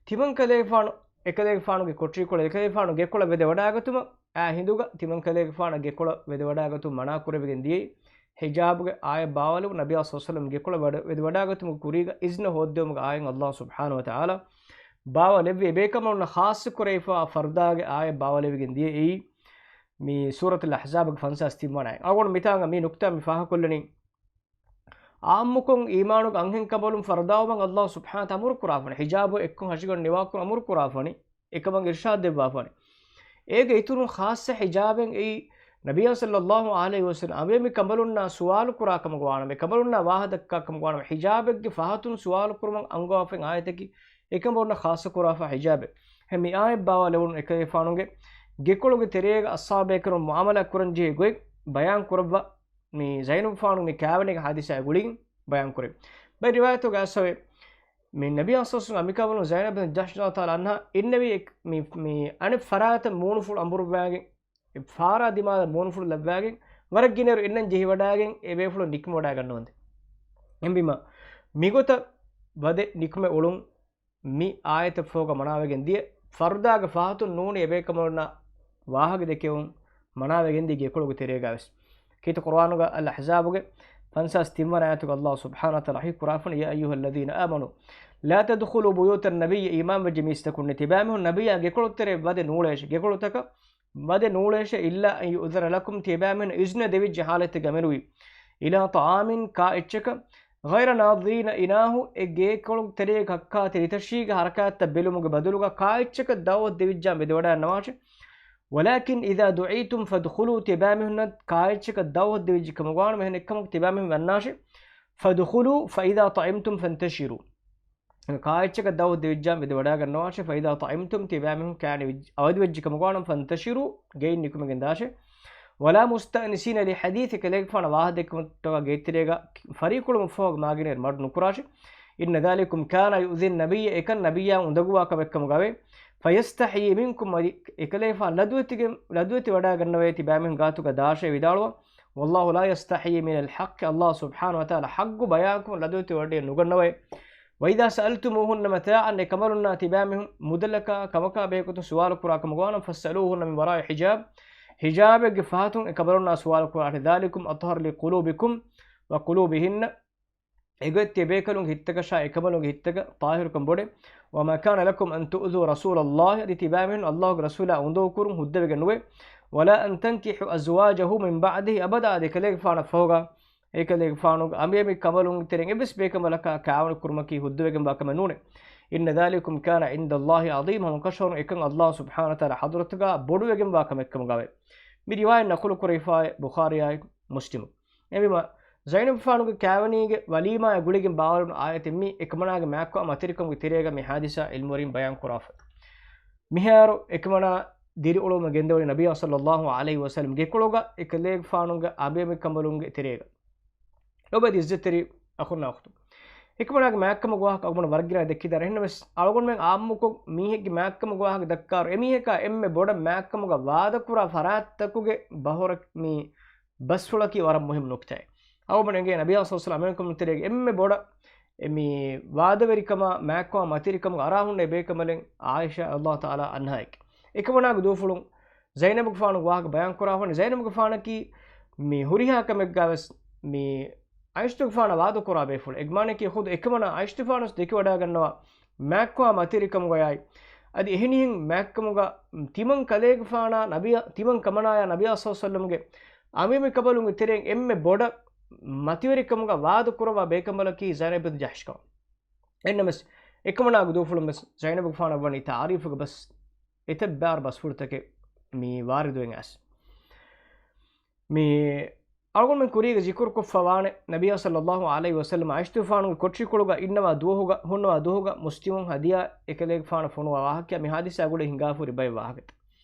ތިމަންކަލޭގެފާނު އެކަލޭގެފާނުގެ ކޮޓަރިކޮޅަށް އެކަލޭގެފާނު ގެކޮޅަށް ވެދެވަޑައިގަތުމަށް އާ ހިނދުގަ ތިމަންކަލޭގެފާނަށް ގެކޮޅަށް ވެދެވަޑައިގަތުން މަނާ ކުރެވިގެން ދިޔައީ. ހިޖާބުގެ އާޔަތް ބާވާލެއްވި ނަބިއްޔާ ޞައްލައްލާހު ޢަލައިހި ވަސައްލަމް ގެކޮޅަށް ވަޑަ-، ވެދެވަޑައިގަތުމުގެ ކުރީގަ އިޒްނަ ހޯއްދެވުމުގެ އާޔަތް ﷲ ސުބްޙާނަހޫ ވަތަޢާލާ ބާވާލެއްވި. އެބޭކަމަލުންނަށް ޚާއްޞަ ކުރެވިފައިވާ ފަރުދާގެ އާޔަތް ބާވާލެވިގެން ދިޔައީ. މި ސޫރަތުލް އަޙްޒާބުގެ ފަންސާސް ތިންވަނަ އާޔަތް. އަޅުގަނޑު މިތާނގަ މި ނުކުތާ މި ފާހަގަކޮށްލަނީ، ޢާއްމުކޮށް އީމާނުގެ އަންހެން ކަނބަލުން ފަރުދާވުމަށް ﷲ ސުބްޙާނަހޫ ވަތަޢާލާ އަމުރު ކުރާފަނި، ހިޖާބު އެއްކޮށް ހަށިގަނޑު ނިވާކުރަން އަމުރު ކުރާފަނި، އެކަމަށް އިރްޝާދު ދެއްވާފަނި. އޭގެ އިތުރުން ޚާއްޞަ ހިޖާބެއް އެއީ، ނަބިއްޔާ ޞައްލައްލާހު ޢަލައިހި ވަސައްލަމް އަނބިމި ކަނބަލުންނާ ސުވާލު ކުރާ ކަމަށް ވާނަމަ، ކަނބަލުންނާ ވާހަކަ ދައްކާ ކަމަށް ވާނަމަ، ހިޖާބެއްގެ ފަހަތުން ސުވާލު ކުރުމަށް އަންގަވާފައި އާޔަތަކީ، އެކަނބަލުންނަށް ޚާއްޞަ ކުރާފަ ހިޖާބެއް. ހެ މި އާޔަތް ބާވާލެވުނު އެކަލޭގެފާނުގެ ގެކޮޅުގެ ތެރޭގަ އަޞްޙާބޭކަރުން މުޢާމަލާ ކުރަންޖެހޭ ގޮތް ބަޔާން ކުރައްވާ މި ޒައިނަބުފާނު މި ކާވެނީގެ ހާދިސާއާ ގުޅިގެން ބަޔާން ކުރޭ. ބައެއް ރިވާޔަތުގަ އައިސްފަވޭ، މި ނަބިއްޔާ ޞައްލައްލާހު ޢަލައިހި ވަސައްލަމް އަނބިމި ކަނބަލުން ޒައިނަބް ބިން ޖަޙްޝް ރަޟިޔައްލާހު ތަޢާލާ ޢަންހާ އިންނެވި އެ-، މި، މި އަނެއް ފަރާތަށް މޫނުފުޅު އަނބުރުއްވާގެން، އެ ފާރާ ދިމާލަށް މޫނުފުޅު ލައްވާގެން، ވަރަށް ގިނައިރު އިންނަން ޖެހިވަޑައިގެން އެބޭފުޅުން ނިކުމެވަޑައިގަންނަވަންދެން. އެހެންވީމަ، މިގޮތަށް ވަދެ ނިކުމެ އުޅުން މި އާޔަތަށް ފަހުގަ މަނާވެގެން ދިޔަ، ފަރުދާގެ ފަހަތުން ނޫނީ އެބޭކަމަލުންނާ ވާހަކަ ދެކެވުން މަނާވެގެން ދިޔަ ގެކޮޅުގެ ތެރޭގަވެސް. ކީރިތި ޤުރުއާނުގަ އަލް އަޙްޒާބުގެ ފަންސާސް ތިންވަނަ އާޔަތުގަ ﷲ ސުބްޙާނަހޫ ވަތަޢާލާ ވަޙީ ކުރާފަނި، يا أيها الذين آمنوا لا تدخلوا بيوت النبي، އީމާންވެއްޖެ މީސްތަކުންނޭ، ތިބާމީހުން ނަބިއްޔާ ގެކޮޅުތެރެ ވަދެ ނޫޅޭށޭ، ގެކޮޅުތަކަށް ވަދެ ނޫޅޭށޭ، إلا أن يؤذن لكم، ތިބާމީހުން އިޒްނަ ދެވިއްޖެ ހާލަތެއްގަ މެނުވީ، إلى طعام، ކާ އެއްޗަކަށް، غير ناظرين إناه، އެ ގޭކޮޅު ތެރޭގަ ކައްކާތެރި ރިތަށީގެ ހަރަކާތްތައް ބެލުމުގެ ބަދަލުގަ ކާއެއްޗަކަށް ދަޢުވަތު ދެވިއްޖާ މިދެވަޑައިގަންނަވާށެ. ولكن إذا دعيتم فادخلوا، ތިބާމީހުންނަށް ކާއެއްޗަކަށް ދަޢުވަތު ދެވިއްޖެ ކަމަށްވާނަމަ އެހެން އެއްކަމަކު ތިބާމީހުން ވަންނާށެ. فادخلوا فإذا طعمتم فانتشروا. ކާއެއްޗަކަށް ދަޢުވަތު ދެވިއްޖާ މިދެ ވަޑައިގަންނަވާށެ. فإذا طعمتم، ތިބާމީހުން ކާނި ވެއްޖެ، އަވަދިވެއްޖެ ކަމަކުވާނަމަ، فانتشروا، ގެއިން ނިކުމެގެން ދާށެ. ولا مستأنسين لحديث، އެކަލޭގެފާނަށް ވާހަކަ ދެއްކުމަށްޓަކާ ގޭތެރޭގަ ފަރީއްކޮޅުމަށްފަހު މާގިނައިރު މަޑު ނުކުރާށެ. إن ذلكم كان يؤذي النبي، އެކަން ނަބިއްޔާ އުނދަގޫވާ ކަމެއްކަމުގައެވެ. فيستحيي منكم، އަދި އެކަލޭގެފާނު ލަދުވެތިގެން، ލަދުވެތި ވަޑައިގަންނަވައޭ ތިބާމީހުން ގާތުގަ ދާށޭ ވިދާޅުވާ. والله لا يستحيي من الحق، ﷲ ސުބްޙާނަހޫ ވަތަޢާލާ ޙައްޤު ބަޔާންކުރުން ލަދުވެތި ވަޑައެއް ނުގަންނަވައޭ. وإذا سألتموهن متاعا، އެކަމަލުންނާ ތިބާމީހުން މުދަލަކާ ކަމަކާ ބެހޭގޮތުން ސުވާލު ކުރާ ކަމަކުވާނަމަ، فاسألوهن من وراء حجاب، ޙިޖާބެއްގެ ފަހަތުން އެކަމަލުންނާ ސުވާލު ކުރާށޭ. ذلكم أطهر لقلوبكم وقلوبهن، އެގޮތް ތިޔަބޭކަލުންގެ ހިތްތަކަށާ އެކަމަލުންގެ ހިތްތަކަށް ޠާހިރުކަން ބޮޑޭ. وما كان لكم أن تؤذوا رسول الله، އަދި ތިބާމީހުން ﷲގެ ރަސޫލާ އުނދަގޫކުރުން ހުއްދަވެގެން ނުވޭ. ولا أن تنكحوا أزواجه من بعده، އަބަދާ އަދި އެކަލޭގެފާނަށް ފަހުގަ އެކަލޭގެފާނުގެ އަނބިއަނބި ކަނބަލުންގެ ތެރެއިން އެއްވެސް ބޭކަނބަލަކާ ކާވަނި ކުރުމަކީ ހުއްދަވެގެންވާ ކަމެއް ނޫނޭ. إن ذلكم كان عند الله عظيما، ހަމަކަށަވަރުން އެކަން ﷲ ސުބްޙާނަހޫ ވަތަޢާލާ ޙަޟްރަތުގަ ބޮޑުވެގެންވާ ކަމެއްކަމުގައެވެ. މި ރިވާޔަތް ނަޤުލު ކުރެވިފައި ބުޚާރީއާއި މުސްލިމު. އެހެންވީމަ، ޒައިނަބުފާނުގެ ކާވެނީގެ ވަލީމާއާ ގުޅިގެން ބާވަރުނު އާޔަތެއް މީ އެކަމަނާގެ މާތްކޮށް މަތިވެރިކަމުގެ ތެރޭގަ މި ޙާދިސާ ޢިލްމުވެރިން ބަޔާން ކުރާފަ. މިހާރު އެކަމަނާ ދިރިއުޅުމަށް ގެންދަވަނީ ނަބިއްޔާ ޞައްލައްލާހު ޢަލައިހި ވަސައްލަމް ގެކޮޅުގަ އެކަލޭގެފާނުގެ އަނބިއަނބިކަނބަލުންގެ ތެރޭގަ. ލޯބިވެތި އިއްޒަތްތެރި އަޚުންނާ އުޚްތުން. އެކަމަނާގެ މާތްކަމުގެ ވާހަކަ އަޅުގަނޑު ވަރަށް ގިނަ ދެއްކިދާނެ. އެހެންނަމަވެސް އަޅުގަނޑުމެން އާއްމުކޮށް މީހެއްގެ މާތްކަމުގެ ވާހަކަ ދައްކާއިރު، އެމީހަކާ އެންމެ ބޮޑަށް މާތްކަމުގަ ވާދަކުރާ ފަރާތްތަކުގެ ބަހުރަށް މި ބަސްފުޅަކީ ވަރަށް މުހިއްމު ނުކުތައެއް. އަޅުގަނޑު އެނގޭ ނަބިއްޔާ ޞައްލައްލާހު ޢަލައިހި ވަސައްލަމް އަނބިއަނބިކަނބަލުންގެ ތެރޭގަ އެންމެ ބޮޑަށް އެ މި ވާދަވެރިކަމާ މާތްކަމާ މަތިވެރިކަމުގަ އަރާ ހުންނަ އެ ބޭކަނބަލެއް ޢާއިޝާ ރަޟިޔައްލާހު ތަޢާލާ ޢަންހާއެކޭ. އެކަމަނާގެ ދޫފުޅުން ޒައިނަބުގެފާނުގެ ވާހަކަ ބަޔާން ކުރާފަނި. ޒައިނަބުގެފާނަކީ މި ހުރިހާ ކަމެއްގަވެސް މި ޢާއިޝަތުގެފާނަށް ވާދަކުރާ ބޭފުޅެއް. އެގެ މާނައަކީ ޚުދު އެކަމަނާ ޢާއިޝަތުގެފާނުވެސް ދެކިވަޑައިގަންނަވާ މާތްކަމާ މަތިވެރިކަމުގަޔާއި، އަދި އެހެނިހެން މާތްކަމުގަ ތިމަން ކަލޭގެފާނާ ނަބިޔާ، ތިމަން ކަމަނާޔާ ނަބިއްޔާ ޞައްލައްލާހު ޢަލައިހި ވަސައްލަމްގެ އަނބިއަނބިކަނބަލުންގެ ތެރެއިން އެންމެ ބޮޑަށް މަތިވެރިކަމުގަ ވާދަކުރައްވާ ބޭކަނބަލަކީ ޒައިނަބް ބިންތު ޖަޙްޝް ކަމަށް. އެހެންނަމަވެސް، އެކަމަނާގެ ދޫފުޅުންވެސް ޒައިނަބުގެފާނަށް ވަނީ ތަޢުރީފުގަ ބަސް އެތައް ބާރު ބަސްފުޅުތަކެއް މި ވާރިދުވެގެން އައިސް. މި އަޅުގަނޑުމެން ކުރީގަ ޒިކުރުކޮށްފަ ވާނެ، ނަބިއްޔާ ޞައްލައްލާހު ޢަލައިހި ވަސައްލަމް ޢާއިޝަތުގެފާނުގެ ކޮޓަރިކޮޅުގަ އިންނަވާ ދުވަހުގަ، ހުންނަވާ ދުވަހުގަ މުސްލިމުން ހަދިޔާ އެކަލޭގެފާނަށް ފޮނުވާ ވާހަކަ، މި ޙާދިސާ ގުޅި ހިނގާފަ ހުރި ބައެއް ވާހަކަތައް.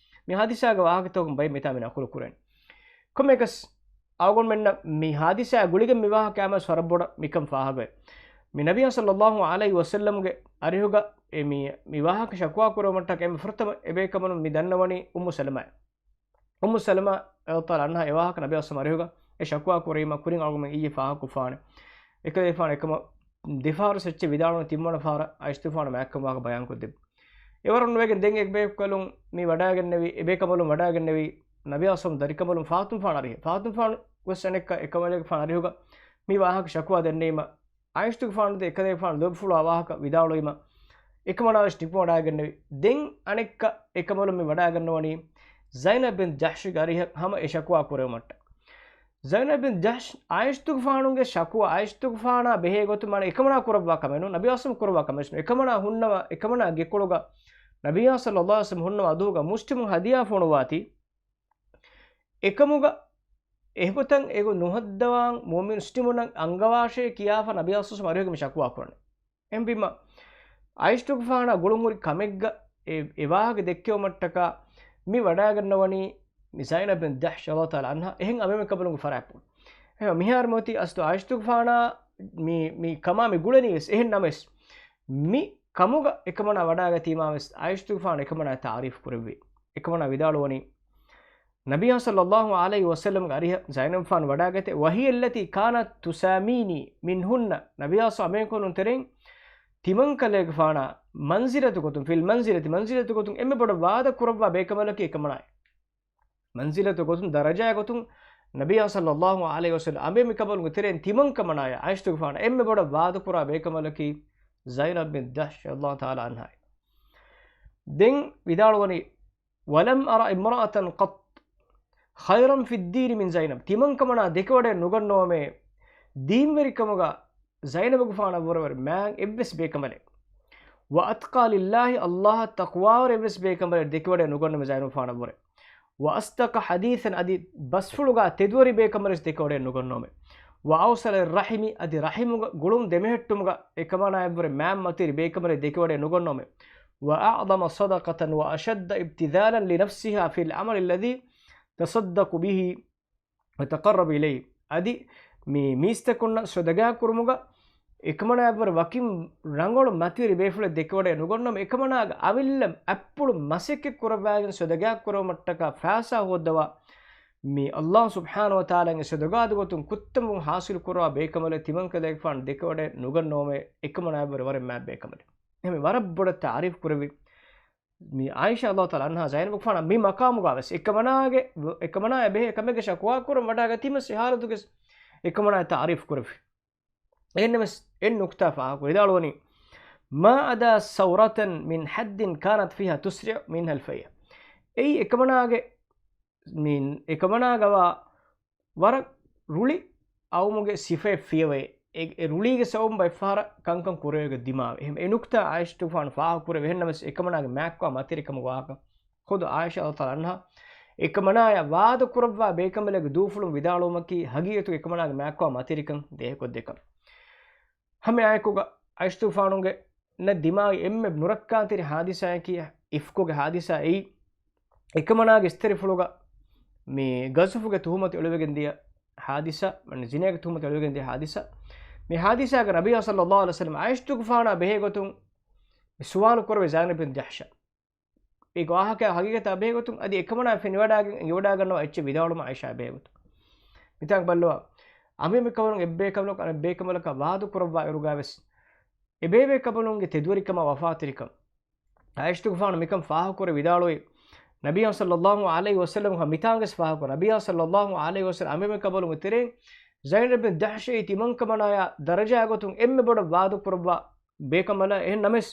މި ޙާދިސާގެ ވާހަކަތަކުން ބައެއް މިތާ މި ނަޤުލު ކުރަނީ. ކޮންމެއަކަސް، އަޅުގަނޑުމެންނަށް މި ޙާދިސާ ގުޅިގެން މި ވާހަކަ އައިމަސް ވަރަށް ބޮޑަށް މިކަން ފާހަގަވޭ. މި ނަބިއްޔާ ޞައްލައްލާހު ޢަލައިހި ވަސައްލަމްގެ އަރިހުގަ އެ މި، މި ވާހަކަ ޝަކުވާ ކުރެވުމަށްޓަކައި އެންމެ ފުރަތަމަ އެބޭކަނބަލުން މި ދަންނަވަނީ އުއްމު ސަލަމާ. އުއްމު ސަލަމާ ރަޟިޔައްލާހު ތަޢާލާ ޢަންހާ އެ ވާހަކަ ނަބިއްޔާ ޞައްލައްލާހު ޢަލައިހި ވަސައްލަމް އަރިހުގަ އެ ޝަކުވާ ކުރީމަ ކުރިން އަޅުގަނޑުމެން އިއްޔެ ފާހަގަކޮށްފާނެ. އެކަލޭގެފާނު އެކަމަށް ދެފަހަރު އެއްޗެއް ވިދާޅުވަނީ ތިންވަނަ ފަހަރަށް ޢާއިޝަތުގެފާނު މާތްކަމުގެ ވާހަކަ ބަޔާންކޮށްދެއްވި. އެވަރުން ވެގެން ދެން އެ ބޭކަނބަލުން މި ވަޑައިގެންނެވި، އެ ބޭކަނބަލުން ވަޑައިގެންނެވި ނަބިއްޔާ ޞައްލައްލާހު ޢަލައިހި ވަސައްލަމް ދަރިކަނބަލުން ފާޠިމަތުގެފާނަށް އަރިހަށް. ފާޠިމަތުގެފާނު ވެސް އަނެއްކާ އެކަމަލޭގެފާނަށް އަރިހުގަ މި ވާހަކަ ޝަކުވާ ދެންނެވީމަ، ޢާއިޝަތުގެފާނު ދެ އެކަލޭގެފާނު ލޯބިފުޅުވާ ވާހަކަ ވިދާޅުވީމަ، އެކަމަނާވެސް ނިކުމެވަޑައިގެންނެވި. ދެން އަނެއްކާ އެކަމަލުން މި ވަޑައިގަންނަވަނީ ޒައިނަބް ބިން ޖަޙްޝްގެ އަރިހަށް ހަމަ އެ ޝަކުވާ ކުރެވުމަށްޓަ. ޒައިނަބް ބިން ޖަޙްޝް ޢާއިޝަތުގެފާނުގެ ޝަކުވާ، ޢާއިޝަތުގެފާނާ ބެހޭ ގޮތުން މާނަ އެކަމަނާ ކުރައްވާ ކަމެއް ނޫން، ނަބިއްޔާ ޞައްލައްލާހު ޢަލައިހި ވަސައްލަމް ކުރައްވާ ކަމެއް ނޫން. އެކަމަނާ ހުންނަވާ، އެކަމަނާ ގެކޮޅުގަ ނަބިއްޔާ ޞައްލައްލާހު ޢަލައިހި ވަސައްލަމް ހުންނަވާ ދުވަހުގަ މުސްލިމުން ހަދިޔާ ފޮނުވާތީ، އެކަމުގަ އެގޮތަށް އެގޮތް ނުހައްދަވާން މުއުމިނު މުސްލިމުންނަށް އަންގަވާށޭ ކިޔާފަ ނަބިއްޔާ ޞައްލައްލާހު ޢަލައިހި ވަސައްލަމް އަރިހުގަ މި ޝަކުވާ ކުރަނީ. އެހެންވީމަ، ޢާއިޝަތުގެފާނާ ގުޅުންހުރި ކަމެއްގަ އެ، އެ ވާހަކަ ދެއްކެވުމަށްޓަކާ މި ވަޑައިގަންނަވަނީ މި ޒައިނަބް ބިން ޖަޙްޝް ރަޟިޔައްލާހު ތަޢާލާ ޢަންހާ އެހެން އަނބިއަނބިކަނބަލުންގެ ފަރާތްޕުޅު. އެހެން މިހާރު މިއޮތީ އަސްލު ޢާއިޝަތުގެފާނާ މި، މި ކަމާ މި ގުޅެނީ ވެސް އެހެން ނަމަވެސް، މި ކަމުގަ އެކަމަނާ ވަޑައިގަތީމާ ވެސް ޢާއިޝަތުގެފާނު އެކަމަނާ ތަޢުރީފު ކުރެއްވި. އެކަމަނާ ވިދާޅުވަނީ، ނަބިއްޔާ ޞައްލައްލާހު ޢަލައިހި ވަސައްލަމްގެ އަރިހަށް ޒައިނަބުފާނު ވަޑައިގަތޭ، وهي التي كانت تساميني منهن، ނަބިއްޔާ ޞައްލައްލާހު ޢަލައިހި ވަސައްލަމް އަނބިއަނބިކަނބަލުން ތެރެއިން ތިމަން ކަލޭގެފާނާ މަންޒިލަތު ގޮތުން، ފިލް މަންޒިލަތި، މަންޒިލަތު ގޮތުން އެންމެ ބޮޑަށް ވާދަ ކުރައްވާ ބޭކަނބަލަކީ އެކަމަނާއެވެ. މަންޒިލަތު ގޮތުން، ދަރަޖާ ގޮތުން ނަބިއްޔާ ޞައްލައްލާހު ޢަލައިހި ވަސައްލަމް އަނބިއަނބިކަނބަލުންގެ ތެރެއިން ތިމަން ކަމަނާޔާ ޢާއިޝަތުގެފާނަށް އެންމެ ބޮޑަށް ވާދަ ކުރާ ބޭކަނބަލަކީ ޒައިނަބް ބިން ޖަޙްޝް ރަޟިޔައްލާހު ތަޢާލާ ޢަންހާއެވެ. ދެން ވިދާޅުވަނީ، ولم أر امرأة قط خيرا في الدين من زينب، ތިމަން ކަމަނާ ދެކެވަޑައެއް ނުގަންނަވަމޭ، ދީންވެރިކަމުގަ ޒައިނަބުގެފާނަށްވުރެ ވަރަށް މާތް އެއްވެސް ބޭކަނބަލެއް، وأتقى لله، ﷲއަށް ތަޤްވާވެރި އެއްވެސް ބޭކަނބަލެއް ދެކެވަޑައެއް ނުގަންނަމެ ޒައިނަބުގެފާނަށްވުރެ. وأصدق حديثا، އަދި ބަސްފުޅުގަ ތެދުވެރި ބޭކަނބަލެއް ދެކެވަޑައެއް ނުގަންނަވަމެ. وأوصل الرحم، އަދި ރަޙިމުގަ ގުޅުން ދެމެހެއްޓުމުގަ އެކަމަނާއަށްވުރެ މާތް މަތިވެރި ބޭކަނބަލެއް ދެކެވަޑައެއް ނުގަންނަވަމެ. وأعظم صدقة وأشد ابتذالا لنفسها في العمل الذي تصدق به وتقرب إليه. އަދި މި މީސްތަކުންނަށް ޞަދަޤާ ކުރުމުގަ އެކަމަނާއަށްވުރެ ވަކިން ރަނގަޅު މަތިވެރި ބޭފުޅެއް ދެކެވަޑައެއް ނުގަންނަވަމެ، އެކަމަނާގެ އަމިއްލަ އަތްޕުޅު މަސައްކަތް ކުރައްވާގެން ޞަދަޤާ ކުރުމަށްޓަކާ ފައިސާ ހޯއްދަވާ މި ﷲ ސުބްޙާނަހޫ ވަތަޢާލާގެ ޞަދަޤާތުގެ ގޮތުން ކުއްތަންވުން ޙާޞިލު ކުރައްވާ ބޭކަނބަލެއް ތިމަންކަލޭގެފާނު ދެކެވަޑައެއް ނުގަންނަވަމެ، އެކަމަނާއަށްވުރެ ވަރަށް މާތް ބޭކަނބަލެއް. އެހެން ވަރަށް ބޮޑަށް ތަޢުރީފު ކުރެއްވި މި ޢާއިޝާ ރަޟިޔަﷲ ތަޢާލާ ޢަންހާ ޒައިނަބުގެފާނަށް މި މަޤާމުގަވެސް އެކަމަނާގެ، އެކަމަނާއާ ބެހޭ ކަމެއްގެ ޝަކުވާ ކުރަން ވަޑާގަތީމަސް އެ ޙާލަތުގެ އެކަމަނާއަށް ތަޢުރީފު ކުރެއްވި. އެހެންނަމަވެސް އެއް ނުކުތާ ފާހަގަކުރެވިދާޅުވަނީ، ما عدا ثورة من حد كانت فيها تسرع منها الفية. އެއީ އެކަމަނާގެ މި އެކަމަނާގަވާ ވަރަށް ރުޅި އައުމުގެ ސިފައެއް ފިޔަވައި، އެ، އެ ރުޅީގެ ސަބަބުން ބައެއްފަހަރަށް ކަންކަން ކުރެވޭގޮތް ދިމާވި. އެހެން އެ ނުކުތާ ޢާއިޝަތުގެފާނު ފާހަގަކުރެވި. އެހެންނަމަވެސް އެކަމަނާގެ މާތްކޮށް މަތިވެރިކަމުގެ ވާހަކަ ޚުދު ޢާއިޝާ ރަޟިޔަﷲ ތަޢާލާ ޢަންހާ އެކަމަނާޔާ ވާދަ ކުރައްވާ ބޭކަނބަލެއްގެ ދޫފުޅުން ވިދާޅުވުމަކީ ހަގީގަތުގަ އެކަމަނާގެ މާތްކޮށް މަތިވެރިކަން ދޭހަކޮށްދޭ ކަމެއް. ހަމައެއާއެކުގަ ޢާއިޝަތުގެފާނުގެ ނަށް ދިމާވި އެންމެ ނުރައްކާތެރި ޙާދިސާއަކީ އިފްކުގެ ޙާދިސާ އެއީ، އެކަމަނާގެ އިސްތިރިފުޅުގަ މި ގަޒުފުގެ ތުހުމަތު އެޅުވިގެން ދިޔަ ޙާދިސާ، މަން ޒިނޭގެ ތުހުމަތު އެޅުވިގެން ދިޔަ ޙާދިސާ. މި ޙާދިސާގަ ނަބިއްޔާ ޞައްލައްލާހު ޢަލައިހި ވަސައްލަމަ ޢާއިޝަތުގެފާނާ ބެހޭ ގޮތުން މި ސުވާލު ކުރެވި ޒައިނަބް ބިން ޖަޙްޝަށް. އެ ވާހަކަ ހަގީގަތާ ބެހޭގޮތުން އަދި އެކަމަނާ ފެނިވަޑާގެން އެނގިވަޑާގަންނަވާ އެއްޗެއް ވިދާޅުވުމަށް ޢާއިޝާ ބެހޭގޮތުން. މިތާނގަ ބައްލަވާ. އަނބިމެ ކަމަލުން އެއްބޭކަމަލަކަށް އަނެއް ބޭކަމަލަކަށް ވާދަ ކުރައްވާ އިރުގަވެސް އެބޭބޭކަމަލުންގެ ތެދުވެރިކަމާ ވަފާތެރިކަން. ޢާއިޝަތުގެފާނު މިކަން ފާހަގަކުރެ ވިދާޅުވި، ނަބިއްޔާ ޞައްލައްލާހު ޢަލައިހި ވަސައްލަމަ މިތާނގަސް ފާހަގަކުރެ، ނަބިއްޔާ ޞައްލައްލާހު ޢަލައިހި ވަސައްލަމަ އަނބިމެ ކަމަލުންގެ ތެރެއިން ޒައިނަބް ބިން ޖަޙްޝީ ތިމަންކަމަނާޔާ ދަރަޖާ ގޮތުން އެންމެ ބޮޑަށް ވާދަ ކުރައްވާ ބޭކަނބަލާ. އެހެން ނަމަވެސް،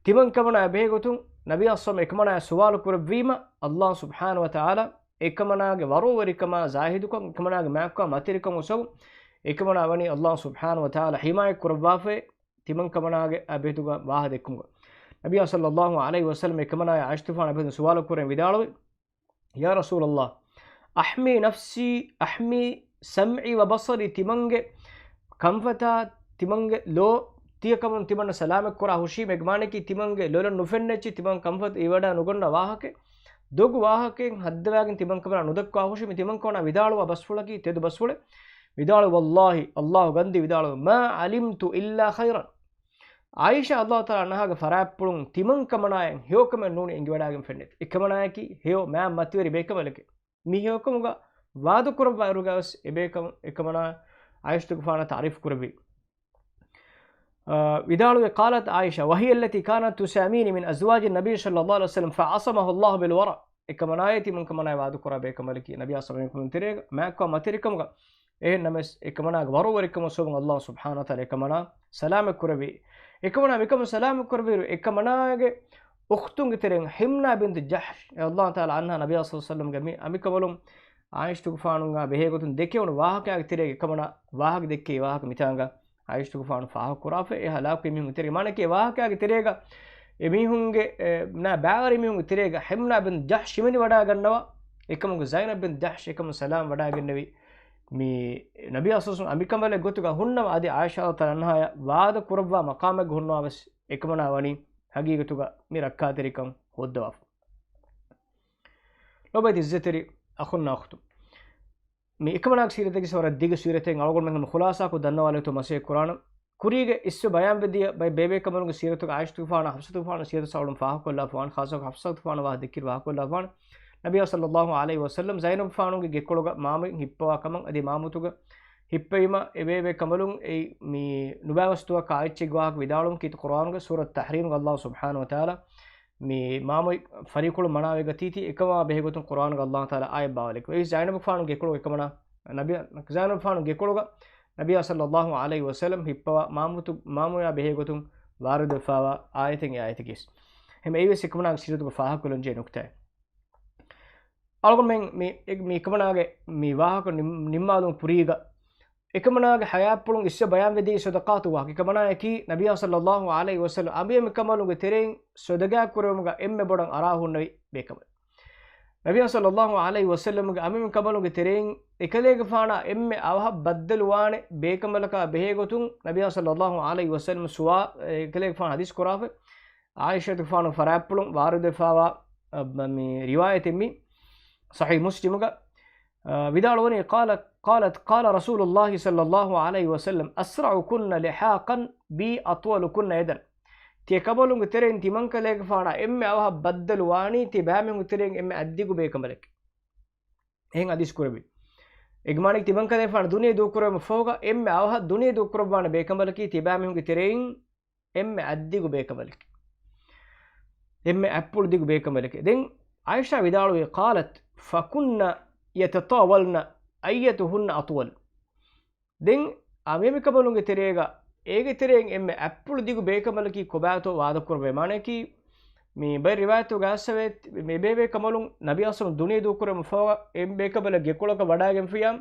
ތިމަންކަމަނާ ބެހޭ ގޮތުން ނަބިއްޔާ ޞައްލައްލާހު ޢަލައިހި ވަސައްލަމަ އެކަމަނާޔާ ސުވާލު ކުރެއްވީމަ، ﷲ ސުބްޙާނަހޫ ވަތަޢާލާ އެކަމަނާގެ ވަރުވެރިކަމާ، ޒާހިދުކަން، އެކަމަނާގެ މާތްކޮށް މަތިވެރިކަމުގެ ސަބަބުން އެކަމަނާ ވަނީ ﷲ ސުބްޙާނަހޫ ވަތަޢާލާ ޙިމާޔަތް ކުރައްވާފައި، ތިމަންކަމަނާގެ އާ ބެހޭގޮތުގަ ވާހަކަ ދެއްކުމުގަ. ނަބިއްޔާ ޞައްލައްލާހު ޢަލައިހި ވަސައްލަމަ އެކަމަނާޔާ ޢާއިޝަތުގެފާނާ ބެހޭގޮތުން ސުވާލު ކުރަން ވިދާޅުވި، يا رسول الله، أحمي نفسي، أحمي سمعي وبصري، ތިމަންގެ ކަންފަތާ، ތިމަންގެ ލޯ ތިޔަކަމުން ތިމަންނަށް ސަލާމަތް ކުރާ ހުށީ، އެ މާނައަކީ ތިމަންގެ ލޮލަށް ނުފެންނައްޗި، ތިމަން ކަންފަތު އިވަޑާ ނުގަންނަ ވާހަކަ، ދޮގު ވާހަކައެއް ހައްދަވާގެން ތިމަންކަމަނާ ނުދައްކާ ހުށީ، މި ތިމަންކަމަނާ ވިދާޅުވާ ބަސްފުޅަކީ ތެދު ބަސްފުޅެއް. ވިދާޅުވި، والله، ﷲ ގަންދީ ވިދާޅުވި، ما علمت إلا خيرا. ޢާއިޝާ ރަޟިޔަﷲ ތަޢާލާ ޢަންހާގެ ފަރާތްޕުޅުން ތިމަންކަމަނާޔަށް ހެޔޮކަމެއް ނޫނީ އެނގިވަޑާގެން ފެންނެތި. އެކަމަނާޔަކީ ހެޔޮ މާތް މަތިވެރި ބޭކަނބަލެކޭ. މި ހެޔޮކަމުގަ ވާދަ ކުރައްވާ އިރުގަވެސް އެބޭކަމަ، އެކަމަނާ ޢާއިޝަތުގެފާނަށް ތަޢުރީފު ކުރެއްވި. އާ، ވިދާޅުވި، قالت عائشة، وهي التي كانت تساميني من أزواج النبي صلى الله عليه وسلم فعصمها الله بالورع. އެކަމަނާޔަކީ ތިމަންކަމަނާޔާ ވާދަ ކުރާ ބޭކަނބަލަކީ، ނަބިއްޔާ ޞައްލައްލާހު ޢަލައިހި ވަސައްލަމަ މާތްކޮށް މަތިވެރިކަމުގަ. އެހެން ނަމަވެސް، އެކަމަނާގެ ވަރުވެރިކަމުގެ ސަބަބުން ﷲ ސުބްޙާނަހޫ ވަތަޢާލާ އެކަމަނާ ސަލާމަތް ކުރެއްވި. އެކަމަނާ މިކަމުން ސަލާމަތް ކުރެއްވިއިރު، އެކަމަނާގެ އުޚްތުންގެ ތެރެއިން ޙިމްނާ ބިންތު ޖަޙްޝް ރަޟިޔަﷲ ތަޢާލާ ޢަންހާ ނަބިއްޔާ ޞައްލައްލާހު ޢަލައިހި ވަސައްލަމަގެ މި އަނބިކަނބަލުން ޢާއިޝަތުގެފާނުގާ ބެހޭގޮތުން ދެކެވުނު ވާހަކައިގެ ތެރޭގަ އެކަމަނާ ވާހަކަ ދެއްކި ވާހަކަ މިތާނގަ ޢާއިޝަތުގެފާނު ފާހަގަކުރާފަ، އެ ހަލާކުވި މީހުންގެ ތެރޭގަ، މާނައަކީ ވާހަކައިގެ ތެރޭގަ އެ މީހުންގެ، އެ، ނާ ބައިވަރު މީހުންގެ ތެރޭގަ ޙިމްނާ ބިން ޖަޙްޝް ހިމެނިވަޑާގަންނަވާ، އެކަމުގެ ޒައިނަބް ބިން ޖަޙްޝް އެކަމުން ސަލާމް ވަޑާގެންނެވި. މި ނަބިއްޔާ ޞައްލައްލާހު ޢަލައިހި ވަސައްލަމަ އަނބިކަނބަލެއް ގޮތުގަ ހުންނަވާ، އަދި ޢާއިޝާ ރަޟިޔަﷲ ތަޢާލާ ޢަންހާޔާ ވާދަ ކުރައްވާ މަޤާމެއްގަ ހުންނަވާ ވެސް އެކަމަނާ ވަނީ ހަގީގަތުގަ މި ރައްކާތެރިކަން ހޯއްދަވާފަ. ލޯބިވެތި ޢިއްޒަތްތެރި އަޚުންނާ އުޚްތުން، މި އެކަމަނާގެ ސީރަތަކީ ވަރަށް ދިގު ސީރަތެއް. އަޅުގަނޑުމެން ހަމަ ޚުލާޞާކޮށް ދަންނަވާލެވޭތޯ މަސައްކަތް ކުރާނަން. ކުރީގެ އިސްވެ ބަޔާންވެ ދިޔަ ބައެއް ބޭބޭކަނބަލުންގެ ސީރަތުގަ ޢާއިޝަތުގެފާނާ ޙަފްޞަތުގެފާނު ސީރަތު އަޅުން ފާހަގަކޮށްލާފަވާނެ، ޚާއްޞަކޮށް ޙަފްޞަތުގެފާނު ވާހަކަ ދެއްކިއިރު ފާހަގަކޮށްލާފަވާނެ. ނަބިއްޔާ ޞައްލައްލާހު ޢަލައިހި ވަސައްލަމަ ޒައިނަބުގެފާނުގެ ގެކޮޅުގަ މާމައިން ހިއްޕަވާ ކަމަށް އަދި މާމަތުގަ ހިއްޕެވީމަ، އެ ބޭބޭ ކަނބަލުން އެއީ މި ނުބައިވަސް ދުވަހަކާ އެއްޗެއްގެ ވާހަކަ ވިދާޅުވަމުން ކީރިތި ޤުރުއާނުގަ ސޫރަތު ތަޙްރީމްގަ ﷲ ސުބްޙާނަހޫ ވަތަޢާލާ މި މާމައިން ފަރީޤުޅުން މަނާވެގަތީތީ، އެކަމާ ބެހޭގޮތުން ޤުރުއާނުގަ ﷲ ތަޢާލާ އާޔަތް ބާވައިލެއްކަމަށް. އެއީ ޒައިނަބުގެފާނު ގެކޮޅު އެކަމަނާ ނަބި، ޒައިނަބުގެފާނު ގެކޮޅުގަ ނަބިއްޔާ ޞައްލައްލާހު ޢަލައިހި ވަސައްލަމަ ހިއްޕަވާ މާމަތު، މާމައާ ބެހޭގޮތުން ވާރިދުވެފަވާ އާޔަތެއް އެ އާޔަތަކީ. ހަމަ އެއީވެސް އެކަމަނާގެ ސީރަތުގަ ފާހަގަކޮށްލަންޖެހޭ ނުކުތާއެއް. އަޅުގަނޑުމެން މި، މި އެކަމަނާގެ މި ވާހަކަ ނިން، ނިންމާލުމަށް ކުރީގަ އެކަމަނާގެ ޙަޔާތްޕުޅުން އިސްވެ ބަޔާންވެދީ ޞަދަޤާތު ވާހަކަ. އެކަމަނާއަކީ ނަބިޔާ ޞައްލައްލާހު ޢަލައިހި ވަސައްލަމް އަނބިޔަމެންކަނބަލުންގެ ތެރެއިން ޞަދަޤާތް ކުރެވުމުގަ އެންމެ ބޮޑަށް އަރާހުންނެވި ބޭކަނބަލެއް. ނަބިޔާ ޞައްލައްލާހު ޢަލައިހި ވަސައްލަމްގެ އަނބިޔަމެންކަނބަލުންގެ ތެރެއިން އެކަލޭގެފާނާ އެންމެ އަވަހަށް ބައްދަލުވާނެ ބޭކަނބަލަކާ ބެހޭގޮތުން ނަބިޔާ ޞައްލައްލާހު ޢަލައިހި ވަސައްލަމް ސުވާ-، އެކަލޭގެފާނު ޙަދީޘް ކުރާފަ. ޢާއިޝަތުގެފާނު ފަރާތްޕުޅުން ވާރިދުވެފާވާ، އަ، މި ރިވާޔަތެއް މި ޞަޙީޙު މުސްލިމުގަ، އަ، ވިދާޅުވަނީ، قال، قالت، قال رسول الله صلى الله عليه وسلم، أسرعكن لحاقا بي أطولكن يدا. ތިޔަ ކަނބަލުންގެ ތެރެއިން ތިމަންކަލޭގެފާނާ އެންމެ އަވަހަށް ބައްދަލު ވާނީ ތި ބައިމީހުންގެ ތެރެއިން އެންމެ އަތްދިގު ބޭކަނބަލެކޭ. އެހެން ޙަދީޘް ކުރެއްވި. އޭގެ މާނައަކީ ތިމަންކަލޭގެފާނު ދުނިޔެ ދޫކުރެވުމަށް ފަހުގަ އެންމެ އަވަހަށް ދުނިޔެ ދޫކުރައްވާނެ ބޭކަނބަލަކީ ތި ބައިމީހުންގެ ތެރެއިން އެންމެ އަތްދިގު ބޭކަނބަލެކޭ. އެންމެ އަތްޕުޅު ދިގު ބޭކަނބަލެކޭ. ދެން ޢާއިޝާ ވިދާޅުވީ، قالت، فكن يتطاولن أيتهن أطول. ދެން އަނބިޔަމެންކަނބަލުންގެ ތެރޭގަ އޭގެ ތެރެއިން އެންމެ އަތްޕުޅު ދިގު ބޭކަނބަލަކީ ކޮބާތޯ ވާދަކުރައްވައި. މާނައަކީ މި ބައެއް ރިވާޔަތުގަ އައްސަވޭ، މި ބޭބޭކަނބަލުން ނަބިއްޔާ ޞައްލަﷲު ޢަލައިހި ވަސައްލަމް ދުނިޔެ ދޫކުރެއްވުމަށް ފަހުގަ އެ ބޭކަނބަލަށް ގެކޮޅަކަށް ވަޑާގެންފިއްޔާ،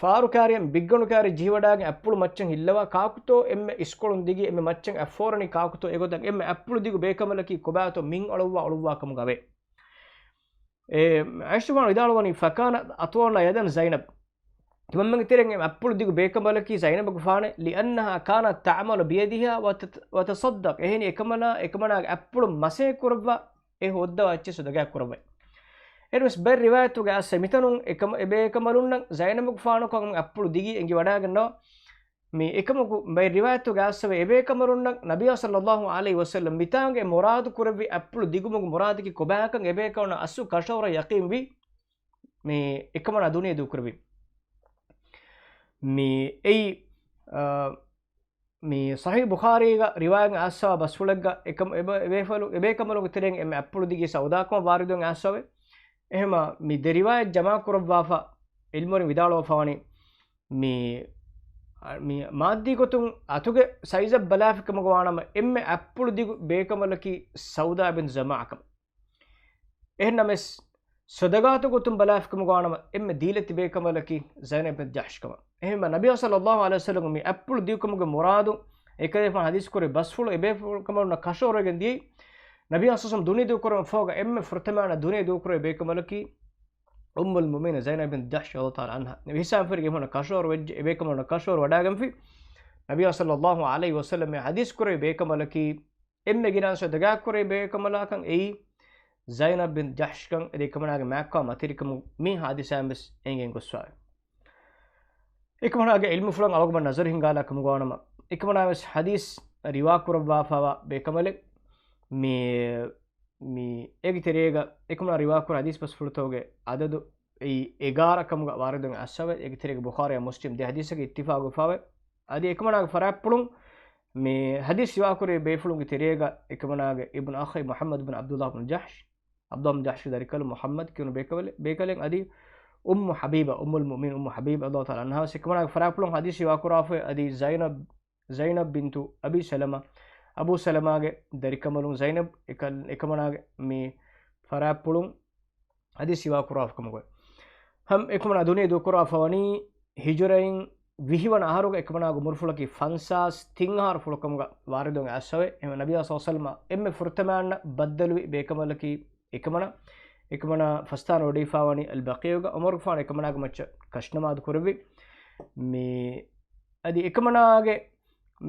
ފާރު ކާރިއަށް ބިއްގަނޑު ކާރި ޖެހިވަޑާގެން އަތްޕުޅު މައްޗަށް ހިއްލަވާ، ކާކުތޯ އެންމެ އިސްކޮޅުން ދިގީ އެންމެ މައްޗަށް އަތްފޯރަނީ ކާކުތޯ އެގޮތަށް އެންމެ އަތްޕުޅު ދިގު ބޭކަނބަލަކީ ކޮބާތޯ މިން އަޅުއްވާ އަޅުއްވާ ކަމުގަ ވޭ. އެ، ޢާއިޝާ ވިދާޅުވަނީ، فكانت أطول يدا زينب. ތިމަންމެންގެ ތެރެއިން އެންމެ އަތްޕުޅު ދިގު ބޭކަނބަލަކީ ޒައިނަބުގެފާނެ، لأنها كانت تعمل بيدها وت-، وتصدق. އެހެނީ އެކަމަނާ، އެކަމަނާގެ އަތްޕުޅު މަސޭ ކުރައްވާ އެ ހޯއްދަވާ އެއްޗެއް ޞަދަޤާތް ކުރައްވައި. އެހެނަސް ބައެއް ރިވާޔަތުގަ އައްސަ މިތަނުން އެކަމަ-، އެބޭކަނބަލުންނަށް ޒައިނަބުގެފާނަކު އަތްޕުޅު ދިގީ އެނގި ވަޑާގަންނަވާ. މި އެކަމަކު ބައެއް ރިވާޔަތުގަ އައްސަވޭ އެބޭކަނބަލުންނަށް ނަބިއްޔާ ޞައްލަﷲު ޢަލައިހި ވަސައްލަމް މިތާނގެ މުރާދު ކުރެއްވި އަތްޕުޅު ދިގުމުގެ މުރާދަކީ ކޮބާކަން އެބޭކަލުންނަށް އަސްލު ކަށަވަރަށް ޔަޤީންވީ. މި އެކަމަނާ ދުނިޔެ ދޫކުރެއްވި. މި އެއީ، އާ، މި ޞަޙީޙު ބުޚާރީގަ ރިވާޔަތް އައްސަވާ ބަސްފުޅެއްގަ އެކަމަ-، އެބަ-، އެބޭފަލު-، އެބޭކަނބަލުގެ ތެރެއިން އެންމެ އަތްޕުޅު ދިގީ ސައުދާކަމަށް ވާރިދުވެ އައްސަވޭ. އެހެމަ މި ދެ ރިވާޔަތް ޖަމާކުރައްވާފަ އިލްމުވެރިން ވިދާޅުވެފަވަނީ މި، މި މާއްދީ ގޮތުން އަތުގެ ސައިޒަށް ބަލާފިކަމުގަ ވާނަމަ އެންމެ އަތްޕުޅު ދިގު ބޭކަނބަލަކީ ސައުދާ ބިން ޒަމާޢަ ކަމަށް. އެހެންނަމަވެސް، ޞަދަޤާތު ގޮތުން ބަލާފިކަމުގަ ވާނަމަ އެންމެ ދީލަތި ބޭކަނބަލަކީ ޒައިނަބް ބިން ޖަޙްޝް ކަމަށް. އެހެންވެ، ނަބިއްޔާ ޞައްލަﷲު ޢަލައިހި ވަސައްލަމް މި އަތްޕުޅު ދިގުކަމުގެ މުރާދު، އެކަލޭގެފާނު ޙަދީޘް ކުރި ބަސްފުޅު އެބޭކަމަލުންނަށް ކަށަވަރުވެގެން ދިޔައީ، ނަބިއްޔާ ޞައްލަﷲު ޢަލައިހި ވަސައްލަމް ދުނިޔެ ދޫކުރުމަށް ފަހުގަ އެންމެ ފުރަތަމަ ދުނިޔެ ދޫކުރެއްވި ބޭކަނބަލަކީ އުއްމުލް މުއުމިނީން ޒައިނަބް ބިން ޖަޙްޝް ރަޟިޔަﷲު ތަޢާލާ ޢަންހާ. ނަބީ އިސްލާމް ފިރިގެ އެހެން ކަށަވަރު ވެއްޖެ، އެބޭކަމަލުންނަށް ކަށަވަރު ވަޑާގެންފި. ނަބިއްޔާ ޞައްލަﷲު ޢަލައިހި ވަސައްލަމް މި ޙަދީޘް ކުރެއްވި ބޭކަނބަލަކީ އެންމެ ގިނަ ޞަދަޤާތް ކުރެއްވި ބޭކަނބަލާކަން އެއީ ޒައިނަބް ބިން ޖަޙްޝް ކަން. އެދެ އެކަމަނާގެ މާތްކާ މަތިވެރިކަމުން މި ޙާދިސާއިން ވެސް އެނގެން ގޮސްފައެވެ. އެކަމަނާގެ ޢިލްމުފުޅަށް އަޅުގަނޑުމެން ނަޒަރު ހިންގާލާ ކަމުގަ ވާނަމަ، އެކަމަނާ ވެސް ޙަދީޘް ރިވާ ކުރައްވާފައިވާ ބޭކަނބަލެއް. މި، މި އޭގެ ތެރޭގަ އެކަމަނާ ރިވާ ކުރާ ޙަދީޘް ބަސްފުޅުތަކުގެ ޢަދަދު އެއީ އެގާރަ ކަމުގަ ވާރިދުވެ އައްސަވެ. އޭގެ ތެރޭގަ ބުޚާރީ މުސްލިމް ދެ ޙަދީޘަކީ އިއްތިފާޤުވެފައެވެ. އަދި އެކަމަނާގެ ފަރާތްޕުޅުން މި ޙަދީޘް ރިވާކުރި ބޭފުޅުންގެ ތެރޭގަ އެކަމަނާގެ އިބްނު އަޚީ މުޙައްމަދު ބިން ޢަބްދުﷲ ބިން ޖަޙްޝް، ޢަބްދުﷲ ބިން ޖަޙްޝްގެ ދަރިކަލުން މުޙައްމަދު ކިޔުނު ބޭކަލެއް، ބޭކަލެއް އަދި އުއްމު ޙަބީބާ، އުއްމުލް މުއުމިނީން އުއްމު ޙަބީބާ ރަޟިޔަﷲު ތަޢާލާ ޢަންހާ ވެސް އެކަމަނާގެ ފަރާތްޕުޅުން ޙަދީޘް ރިވާކުރާފައި. އަދި ޒައިނަބް، ޒައިނަބް ބިންތު އަބީ ސަލަމާ، އަބޫ ސަލަމާގެ ދަރިކަނބަލުން ޒައިނަބް އެކަ-، އެކަމަނާގެ މި ފަރާތްޕުޅުން ޙަދީޘް ރިވާކުރާފަ ކަމުގައި. ހަމް އެކަމަނާ ދުނިޔެ ދޫކުރާފަވަނީ ހިޖުރައިން ވިހިވަނަ އަހަރުގަ އެކަމަނާގެ އުމުރުފުޅަކީ ފަންސާސް ތިން އަހަރު ފުޅުކަމުގަ ވާރިދުވެ އައްސަވެ. އެހެން ނަބިއްޔާ ޞައްލަﷲު ޢަލައިހި ވަސައްލަމަށް އެންމެ ފުރަތަމައަށް ބައްދަލުވި ބޭކަނބަލަކީ އެކަމަނާ، އެކަމަނާ ފަސްތާނަ ވޮޑިފައިވަނީ އަލްބަޤީޢުގަ ޢުމަރުގެފާނު އެކަމަނާގެ މައްޗަށް ކަށިނަމާދު ކުރެއްވި. މި އަދި އެކަމަނާގެ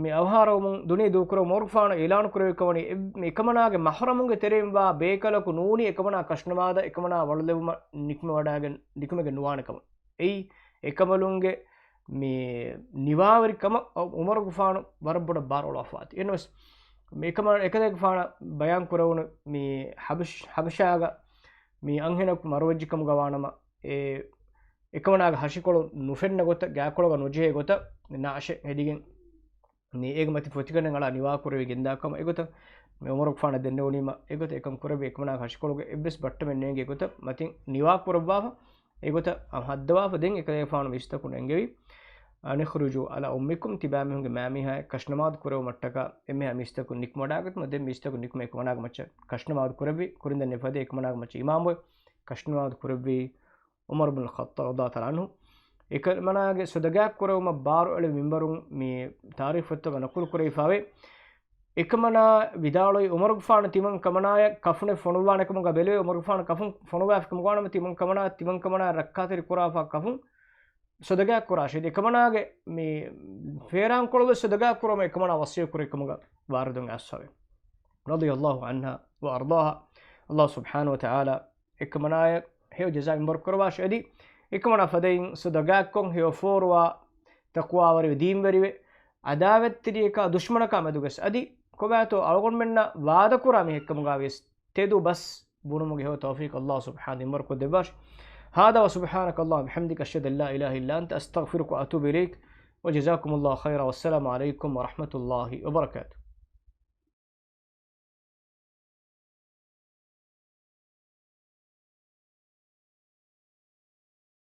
މި އަވަހާރަވުމުން ދުނިޔެ ދޫކުރުމުން ޢުމަރުގެފާނު އިޢުލާނު ކުރެއްވި ކަމަނީ، އެ-، މި އެކަމަނާގެ މަޙްރަމުންގެ ތެރެއިން ވާ ބޭކަލަކު ނޫނީ އެކަމަނާ ކަށިނަމާދާ އެކަމަނާ ވަޅުލެވުމަށް ނިކުމެވަޑާގެން، ނިކުމެގެން ނުވާނެ ކަމަށް. އެއީ އެކަމަލުންގެ މި ނިވާވެރިކަމަށް ޢުމަރުގެފާނު ވަރަށް ބޮޑަށް ބާރު އޮޅުވާފައިވާތީ. އެހެންވެސް މި އެކަމަ-، އެކަލޭގެފާނަށް ބަޔާން ކުރެވުނު މި ޙަބަޝް-، ޙަބަޝާގަ މި އަންހެނަކު މަރުވެއްޖެ ކަމުގަ ވާނަމަ، އެ އެކަމަނާގެ ހަށިކޮޅު ނުފެންނަ ގޮތަށް، ގާކޮޅުގަ ނުޖެހޭ ގޮތަށް ނަޢުޝެއް ހެދިގެން، މި އޭގެ މަތިން ފޮތިގަނޑެއް އަޅާ ނިވާކުރެވި ގެންދާ ކަމަށް އެގޮތަށް މި ޢުމަރުގެފާނަށް ދެންނެވުނީމަ އެގޮތަށް އެކަން ކުރެއްވި. އެކަމަނާގެ ހަށިކޮޅުގެ އެއްވެސް ބައްޓަމެއް ނޭނގޭ ގޮތަށް މަތިން ނިވާކުރައްވާފަ، އެގޮތަށް ހައްދަވާފަ. ދެން އެކަލޭގެފާނު މީސްތަކުން އެންގެވި، أن اخرجوا على أمكم، ތިބާމީހުންގެ މައިމީހާއަށް ކަށިނަމާދު ކުރެވުމަށްޓަކާ އެންމެހާ މީސްތަކުން ނިކުމެވަޑާގަތުމަށް. ދެން މީސްތަކުން ނިކުމެ އެކަމަނާގެ މައްޗަށް ކަށިނަމާދު ކުރެއްވި. ކުރިން ދެންނެވި ފަދަ އެކަމަނާގެ މައްޗަށް އިމާމުވެ ކަށިނަމާދު ކުރެއްވީ ޢުމަރު ބިން ޚައްޠާބް ރަޟިޔަﷲު ތަޢާލާ ޢަންހު. އެކަމަނާގެ ޞަދަޤާތް ކުރެވުމަށް ބާރުއެޅި މިންބަރުން މި ތާރީޚު ފޮތުގަ ނަޤުލު ކުރެވިފަވޭ. އެކަމަނާ ވިދާޅުވި ޢުމަރުގެފާނު ތިމަން ކަމަނާޔަށް ކަފުނެއް ފޮނުއްވާނެ ކަމުގަ ބެލެވޭ. ޢުމަރުގެފާނު ކަފުން ފޮނުވާފި ކަމުގަ ވާނަމަ ތިމަން ކަމަނާ، ތިމަން ކަމަނާ ރައްކާތެރި ކުރާފާ ކަފުން ޞަދަޤާތް ކުރާށޭ. އެކަމަނާގެ މި ފޭރާންކޮޅުވެސް ޞަދަޤާތް ކުރުމަށް އެކަމަނާ ވަޞިއްޔަތް ކުރި ކަމުގަ ވާރިދުން އައިސްފަވޭ. رضي الله عنها وأرضاها. ﷲ ސުބްޙާނަހޫ ވަތަޢާލާ އެކަމަނާޔަށް ހެޔޮ ޖަޒާ މިންބަރު ކުރަވާށި. އަދި އެކަމަނާ ފަދައިން ޞަދަޤާތްކޮށް ހެޔޮ ފޯރުވާ ތަޤްވާވެރިވެ ދީންވެރިވެ ޢަދާވަތްތެރިޔަކާ ދުޝްމަނަކާ މެދުގަސް އަދި ކޮބާތޯ އަޅުގަނޑުމެންނަށް ވާދަކުރާ މީހެއްކަމުގަވިޔަސް ތެދު ބަސް ބުނުމުގެ ހެޔޮ ތައުފީޤު ﷲ ސުބްޙާނަހޫ މިންބަރު ކޮށްދެއްވާށި. هذا وسبحانك اللهم وبحمدك أشهد أن لا إله إلا أنت أستغفرك وأتوب إليك وجزاكم الله خيرا والسلام عليكم ورحمة الله وبركاته.